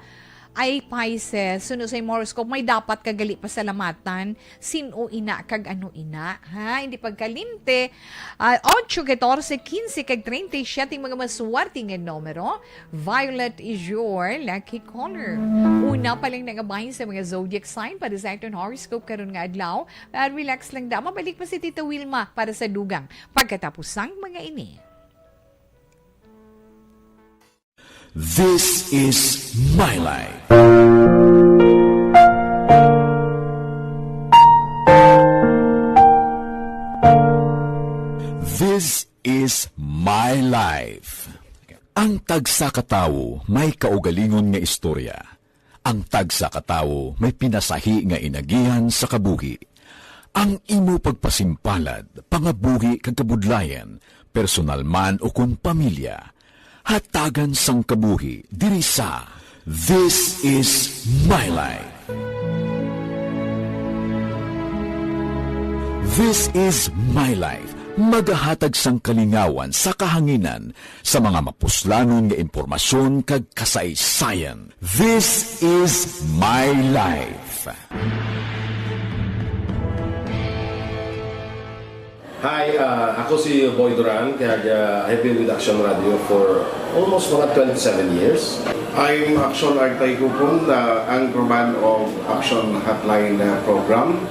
Ay, Pisces, suno sa imo horoscope, may dapat ka gali pasalamatan. Sin-o ina kag ano ina, ha? Hindi pagkalimti. Ah, ocho, katorse, kinse, kag treinta y siete mga maswerte nga numero. Violet is your lucky color. Una pa lang nga bahin sa mga zodiac sign para sa aton horoscope karon nga adlaw. Ah, relax lang da. Mabalik pa si Tita Wilma para sa dugang pagkatapusang mga ini. This is my life. This is my life. Ang tagsa ka tawo may kaugalingon nga istorya. Ang tagsa ka tawo may pinasahi nga inagihan sa kabuhi. Ang imo pagpasimpalad, pangabuhi kag kabudlayan, personal man o kon pamilya, hatagan sang kabuhi diri sa This Is My Life. This Is My Life, magahatag sang kalingawan sa kahanginan sa mga mapuslanon nga impormasyon kag kasaysayan. This Is My Life. Hi, ah, ako si Boy Duran, kag, ah, I've been with Action Radio for almost mga twenty-seven years. I'm Action Artay Kupon, the anchorman of Action Hotline, ah, program.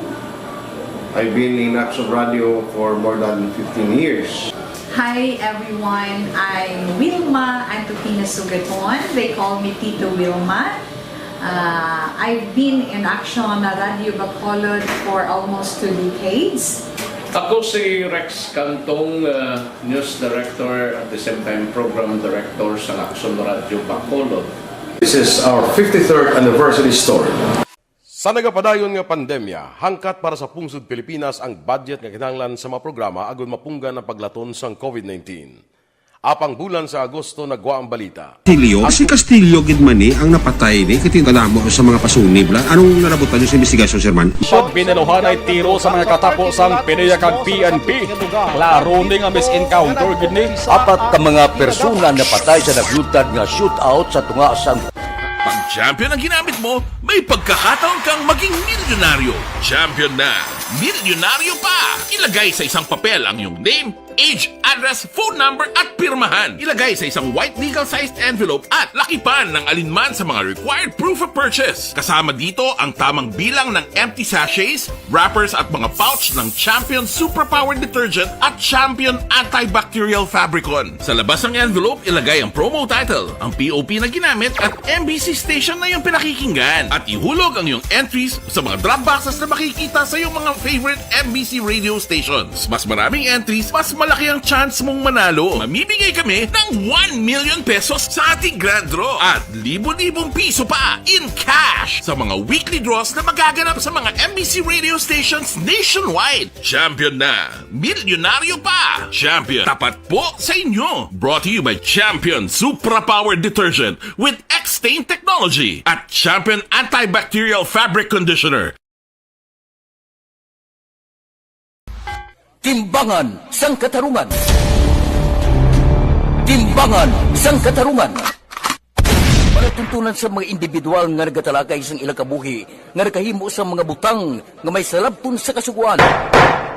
I've been in Action Radio for more than fifteen years. Hi everyone, I'm Wilma Antokina Sugaton. They call me Tito Wilma. Uh, I've been in Action Radio Bacolod for almost two decades. Ako si Rex Cantong, uh, news director at the same time program director sa Action Radio Bacolod. This is our fifty-third anniversary story. Sa nagapadayon nga pandemya, hangkat para sa pungsod Pilipinas ang budget nga kinahanglan sa mga programa agud mapunggan ang paglaton sang COVID nineteen. Apang bulan sa Agosto nagwa ang balita. Castillo? Si Castillo gid man ni ang napatay ni, kay kadamo sa mga pasunib la. Anong nalabutan niyo sa investigasyon, Sir Man? Pag binaluhan ay tiro sa mga katapo sang PDEA kag P N P. Klaro ni nga mis-encounter gid ni. Apat ka mga persona napatay sa nagluntad nga shootout sa tunga sang Pag champion ang ginamit mo, may pagkakataon kang maging milyonaryo. Champion na! Milyonaryo pa! Ilagay sa isang papel ang iyong name, age, address, phone number, at pirmahan. Ilagay sa isang white legal-sized envelope at lakipan ng alinman sa mga required proof of purchase. Kasama dito ang tamang bilang ng empty sachets, wrappers at mga pouch ng Champion Superpower Detergent at Champion Antibacterial Fabricon. Sa labas ng envelope, ilagay ang promo title, ang P O P na ginamit at M B C station na iyong pinakikinggan. At ihulog ang iyong entries sa mga drop boxes na makikita sa iyong mga favorite M B C radio stations. Mas maraming entries, mas malaki ang chance mong manalo. Mamimigay kami ng one million pesos sa ating grand draw at libo-libong piso pa in cash sa mga weekly draws na magaganap sa mga M B C radio stations nationwide. Champion na! Milyonaryo pa! Champion, tapat po sa inyo! Brought to you by Champion Supra Power Detergent with X Stain Technology at Champion Antibacterial Fabric Conditioner. Timbangan sang Katarungan. Timbangan sang Katarungan. Palatuntunan sa mga individual nga nagatalakay sang ilang kabuhi nga nakahimo sa mga butang nga may salabton sa Kasugoan.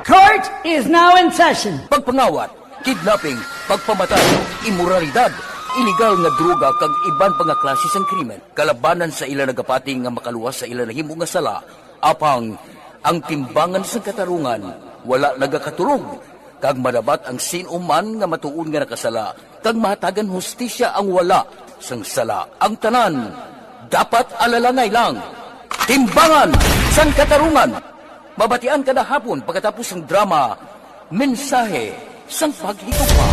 Court is now in session. Pagpangawat, kidnapping, pagpamatay, imoralidad, iligal nga droga kag iban pa nga klase sang krimen kalabanan sa ila nagapati nga makaluwas sa ila nahimo nga sala. Apang ang timbangan sang katarungan wala nagakatulog, kag madapat ang sin-o man nga matuod nga nakasala kag mahatagan hustisya ang wala sang sala. Ang tanan dapat alalangay lang. Timbangan sang Katarungan. Mabatian kada hapon pagkatapos sang drama, Mensahe sang Paghigugma.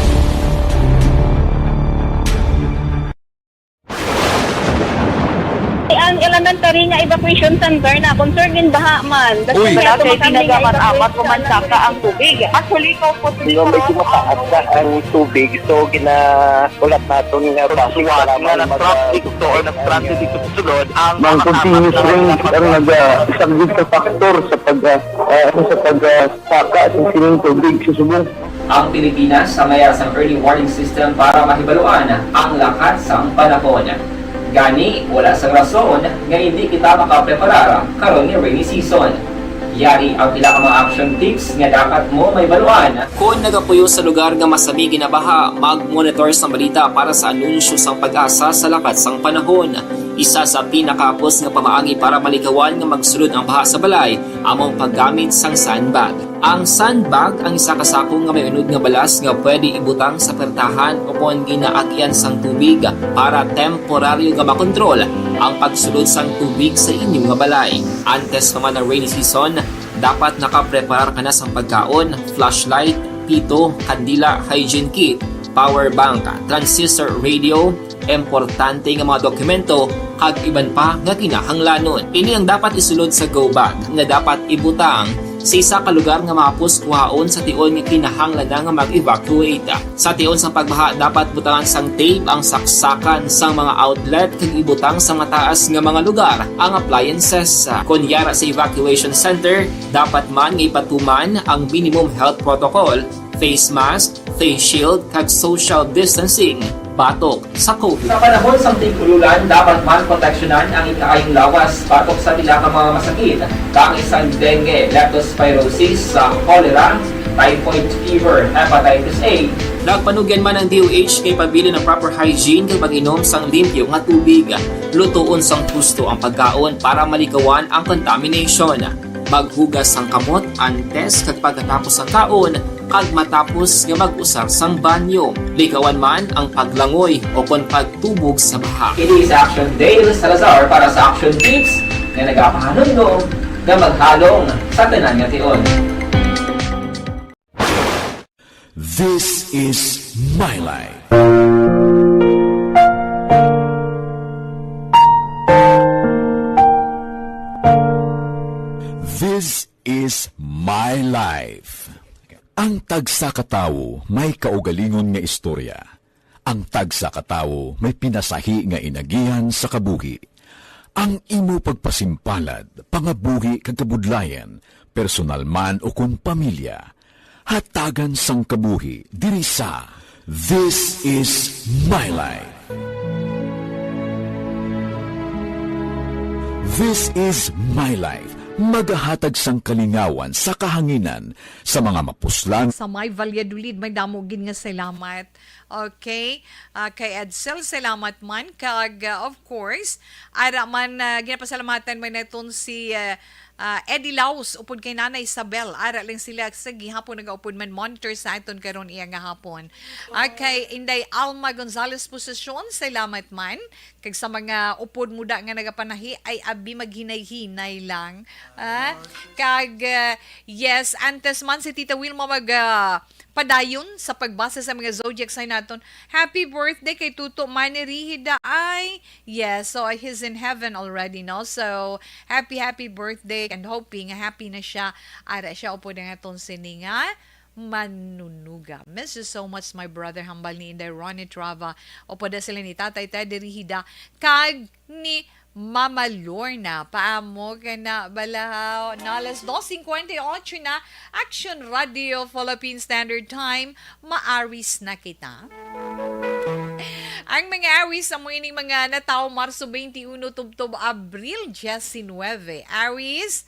Ang elementary nga evacuation center na concerned in baha man. Uy. Wala kay tinaga man amat ko man saka ang tubig. Actually, ko po. Di ba, medyo mataas na ang tubig, so ginahulat naton nga basi nga na-stranded ito or na-stranded ito sa sulod ang mga continuous rain ang naga-, isa gid sa factor sa pag, ah, ah, ano, sa pag, ah, saka sa sining tubig sa subong. Ang Pilipinas sa mayar sang early warning system para mahibaluan ang lakat sang panahon. Gani, wala sang rason nga hindi kita makapreparar karon nga rainy season. Yari ang pila ka mga action tips nga dapat mo mahibaluan. Kon nagapuyo sa lugar nga masami ginabaha, mag-monitor sang balita para sa anunsyo sang PAGASA sa lakat sang panahon. Isa sa pinakahapos nga pamaagi para malikawan nga magsulod ang baha sa balay amo ang paggamit sang sandbag. Ang sandbag ang isa ka sako nga may unod nga balas nga pwede ibutang sa pertahan o kon ginaagian sang tubig para temporaryo nga makontrol ang pagsulod sang tubig sa inyo nga balay. Antes pa man ang rainy season, dapat nakapreparar ka na sang pagkaon, flashlight, pito, kandila, hygiene kit, power bank, transistor radio, importante nga mga dokumento, kag iban pa nga kinahanglanon. Ini ang dapat isulod sa go bag nga dapat ibutang sa isa ka lugar nga mahapos kuhaon sa tion nga kinahanglan na nga mag-evacuate. Sa tion sang pagbaha, dapat butangan sang tape ang saksakan sang mga outlet kag ibutang sa mataas nga mga lugar ang appliances. Kon yara sa evacuation center, dapat man nga ipatuman ang minimum health protocol, face mask, face shield, kag social distancing batok sa COVID. Sa panahon sang tig-ululan, dapat man proteksyonan ang ikaayong lawas batok sa pila ka mga masakit, kaangay sang dengue, leptospirosis, sa cholera, typhoid fever, hepatitis A. Nagpanugyan man ang D O H nga ipabilin ang proper hygiene kag pag-inom sang limpyo nga tubig. Lutoon sang husto ang pagkaon para malikawan ang contamination. Maghugas sang kamot antes kag pagkatapos sang kaon, kag matapos nga mag-usar sang banyo. Likawan man ang paglangoy o kon pagtubog sa baha. Ini si Action Dale Salazar para sa Action Tips nga nagapahanumdom nga maghalong sa tanan nga tion. This is my life. This is my life. Ang tagsa ka tawo may kaugalingon nga istorya. Ang tagsa ka tawo may pinasahi nga inagihan sa kabuhi. Ang imo pagpasimpalad, pangabuhi kag kabudlayan, personal man o kon pamilya, hatagan sang kabuhi diri sa This Is My Life. This Is My Life, magahatag sang kalingawan sa kahanginan sa mga mapuslan. Sa may Valladolid, may damo gid nga salamat. Okay. Ah, kay Edsel, salamat man. Kag, ah, of course, ara man, ah, ginapasalamatan man naton si, ah, ah, Eddie Laos, upod kay Nanay Isabel. Ara lang sila sa gihapon nagaupod man monitor sa aton karon iya nga hapon. Ah, kay Inday Alma Gonzalez Posesyon, salamat man. Kag sa mga upod muda nga nagapanahi, ay abi maghinay-hinay lang. Ah, kag, ah, yes, antes man si Tita Wilma mag, ah, padayon sa pagbasa sa mga zodiac sign naton. Happy birthday kay Tuto Manny Rihida. Ay, yes, so he's in heaven already, no? So, happy, happy birthday and hoping happy na siya. Ara siya, upod ang aton sining, ah, Manunuga. Miss you so much, my brother, hambal ni Inday Ronnie Trava. O pwede sila ni Tatay Teddy Rihida kag ni Mama Lorna. Paamo ka na, balahaw. Na alas dos cincuenta y ocho na, Action Radio Philippine Standard Time. Maaris na kita. Ang mga Aries, amo ining mga natawo Marso twenty-one tubtob Abril diecinuebe. Aries,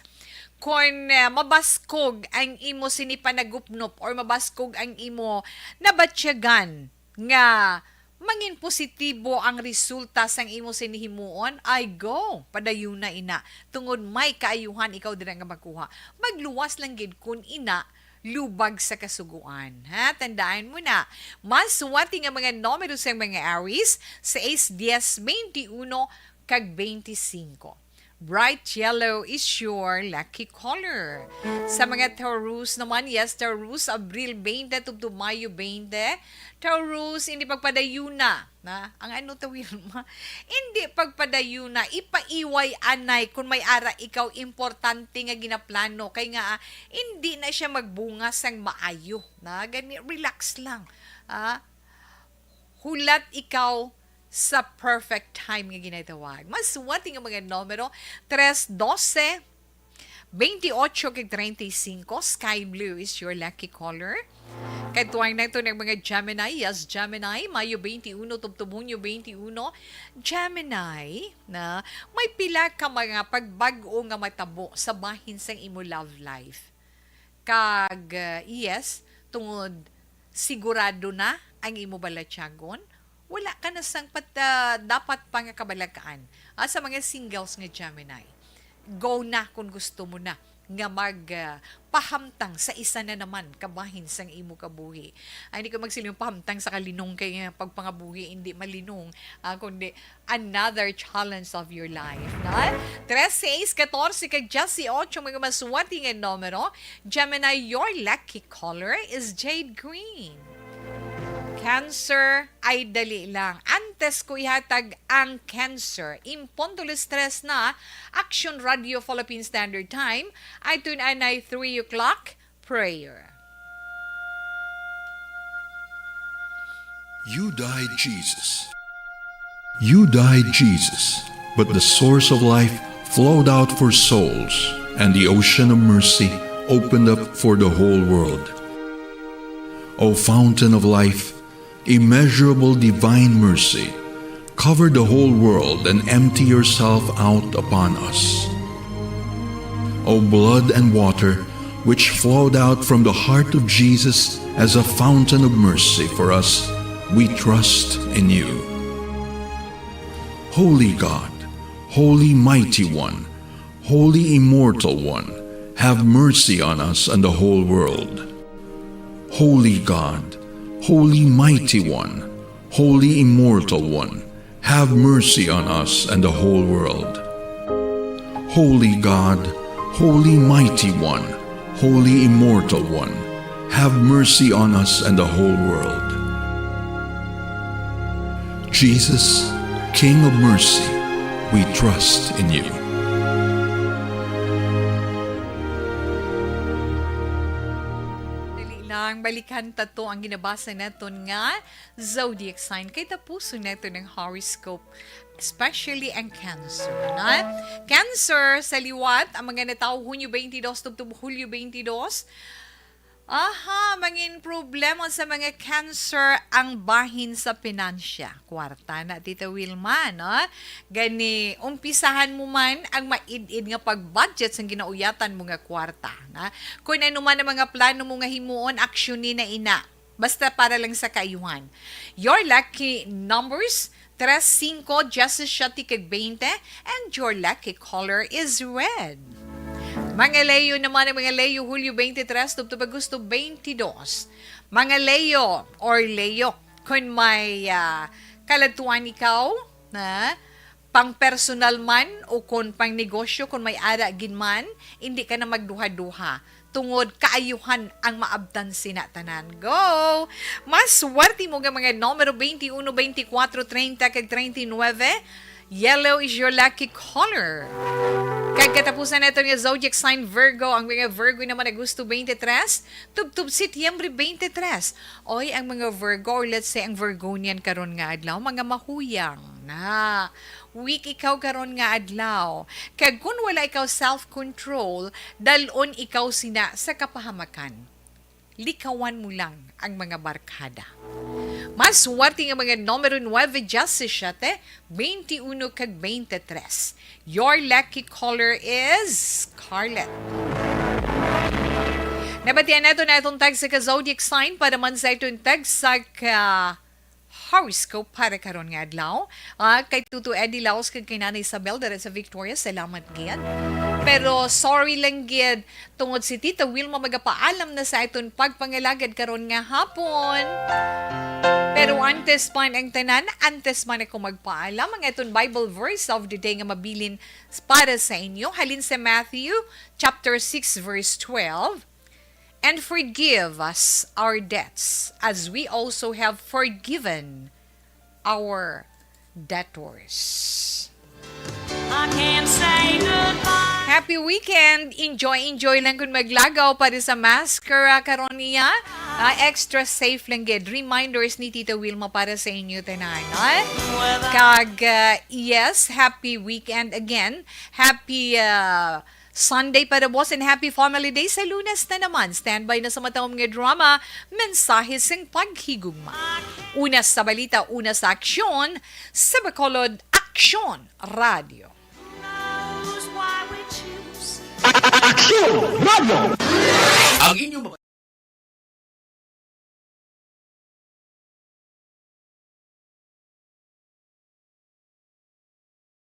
kon, eh, mabaskog ang imo sini panagupnop or mabaskog ang imo nabatyagan nga mangin positibo ang resulta sang imo sini himuon, ay go, padayuna ina. Tungod may kaayuhan ikaw dira nga makuha. Magluwas lang gid kun ina lubag sa kasugoan. Ha? Tandaan mo na, mas suwati nga mga numero sa mga Aries, sais, dies, twenty-uno, kag twenty-cinco. Bright yellow is your lucky color. Sa mga Taurus naman, yes, Taurus, Abril twenty tubtob Mayo twenty. Taurus, hindi pagpadayuna, na? Ang ano to, Wilma? Hindi pagpadayuna, ipaiway anay kung may ara ikaw importante nga ginaplano. Kay nga, ah, hindi na siya magbunga sang maayo, na? Gani, relax lang. Ah, hulat ikaw sa perfect time nga ginatawag. Mas suwat nga mga numero, tres, dose, twenty-ocho kag treinta y cinco. Sky blue is your lucky color. Kadtuan nato ang mga Gemini. Yes, Gemini, Mayo twenty-uno tubtob Hunyo twenty-uno. Gemini, na may pila ka mga pagbag-o nga matabo sa bahin sang imo love life. Kag, uh, yes, tungod sigurado na ang imo balatyagon, wala ka na sang pat-, ah, dapat pa nga kabalag-an. Ah, sa mga singles nga Gemini, go na kung gusto mo na nga mag, ah, pahamtang sa isa na naman kabahin sang imo kabuhi. Ay, hindi ko magsiling pahamtang sa kalinong kay, ah, pagpangabuhi hindi malinong, ah, kundi another challenge of your life, na? Tres, sais, katorse, kag diyesyocho, mga maswerte nga numero. Gemini, your lucky color is jade green. Cancer, ay dali lang. Antes ko ihatag ang Cancer, imponto alas tres na, Action Radio Philippine Standard Time, ay tun-anay three o'clock, prayer. You died, Jesus. You died, Jesus, but the source of life flowed out for souls, and the ocean of mercy opened up for the whole world. O fountain of life, immeasurable divine mercy, cover the whole world and empty yourself out upon us. O blood and water, which flowed out from the heart of Jesus as a fountain of mercy for us, we trust in you. Holy God, Holy Mighty One, Holy Immortal One, have mercy on us and the whole world. Holy God, Holy Mighty One, Holy Immortal One, have mercy on us and the whole world. Holy God, Holy Mighty One, Holy Immortal One, have mercy on us and the whole world. Jesus, King of mercy, we trust in you. Dali lang, balikan ta to ang ginabasa naton nga zodiac sign kay tapuson nato ng horoscope, especially ang Cancer, na? Cancer, sa liwat, ang mga natawo Hunyo twenty-two tubtob Hulyo twenty-two. Aha, mangin problema sa mga Cancer ang bahin sa pinansya. Kwarta na, Tita Wilma, no? Gani, umpisahan mo man ang maid-id nga pag-budget sang ginauyatan mo nga kwarta, na? Kung ano man ang mga plano mo nga himuon, aksyonin na ina. Basta para lang sa kaayuhan. Your lucky numbers, tres, singko, diyes, siyete, kag twenty, and your lucky color is red. Mga Leo naman, ang mga Leo, Hulyo twenty-three tubtob Agosto twenty-two. Mga Leo or Leo, kung may, ah, kaladtuan ikaw, na pang personal man o kon pang negosyo, kon may ara gid man, hindi ka na magduha-duha. Tungod kaayuhan ang maabtan sina tanan. Go! Mas swerte mo nga mga numero twenty-uno, twenty-four, treinta, kag treinta y nuebe. Yellow is your lucky color. Kag katapusan nato nga zodiac sign, Virgo. Ang mga Virgo naman, Agosto twenty-three, tubtob Setyembre twenty-three. Oy, ang mga Virgo, or let's say, ang Virgonian karon nga adlaw, mga mahuyang na. Weak ikaw karon nga adlaw. Kag kung wala ikaw self-control, dalon ikaw sina sa kapahamakan. Likawan mo lang ang mga barkada. Mas swerte nga mga numero nuebe, diyes siyete, twenty-uno, kag twenty-three. Your lucky color is scarlet. Nabatian nato na itong tag sa ka-zodiac sign para man sa itong tag sa ka horoscope para karon nga adlaw. Ah, kay Tuto Eddie Laos kag kay Nanay Isabel dira sa Victoria, salamat gid. Pero sorry lang gid, tungod si Tita Wilma magapaalam na sa aton pagpangalagad karon nga hapon. Pero antes pa ang tanan, antes man ako magpaalam, ang aton Bible verse of the day nga mabilin para sa inyo halin sa Matthew chapter six, verse twelve. And forgive us our debts, as we also have forgiven our debtors. I can't say goodbye. Happy weekend! Enjoy, enjoy lang kung maglagaw para sa mascara karon niya. Ah, extra safe lang gid. Reminders ni Tita Wilma para sa inyo tanan, ah. Kag, ah, yes, happy weekend again. Happy, ah, Sunday para boss and happy family day sa Lunes na naman. Standby na sa matawag nga drama, mensahe sing paghigugma. Una sa balita, una sa aksyon, sa Bacolod Aksyon Radio. Aksyon Radio! Ang inyong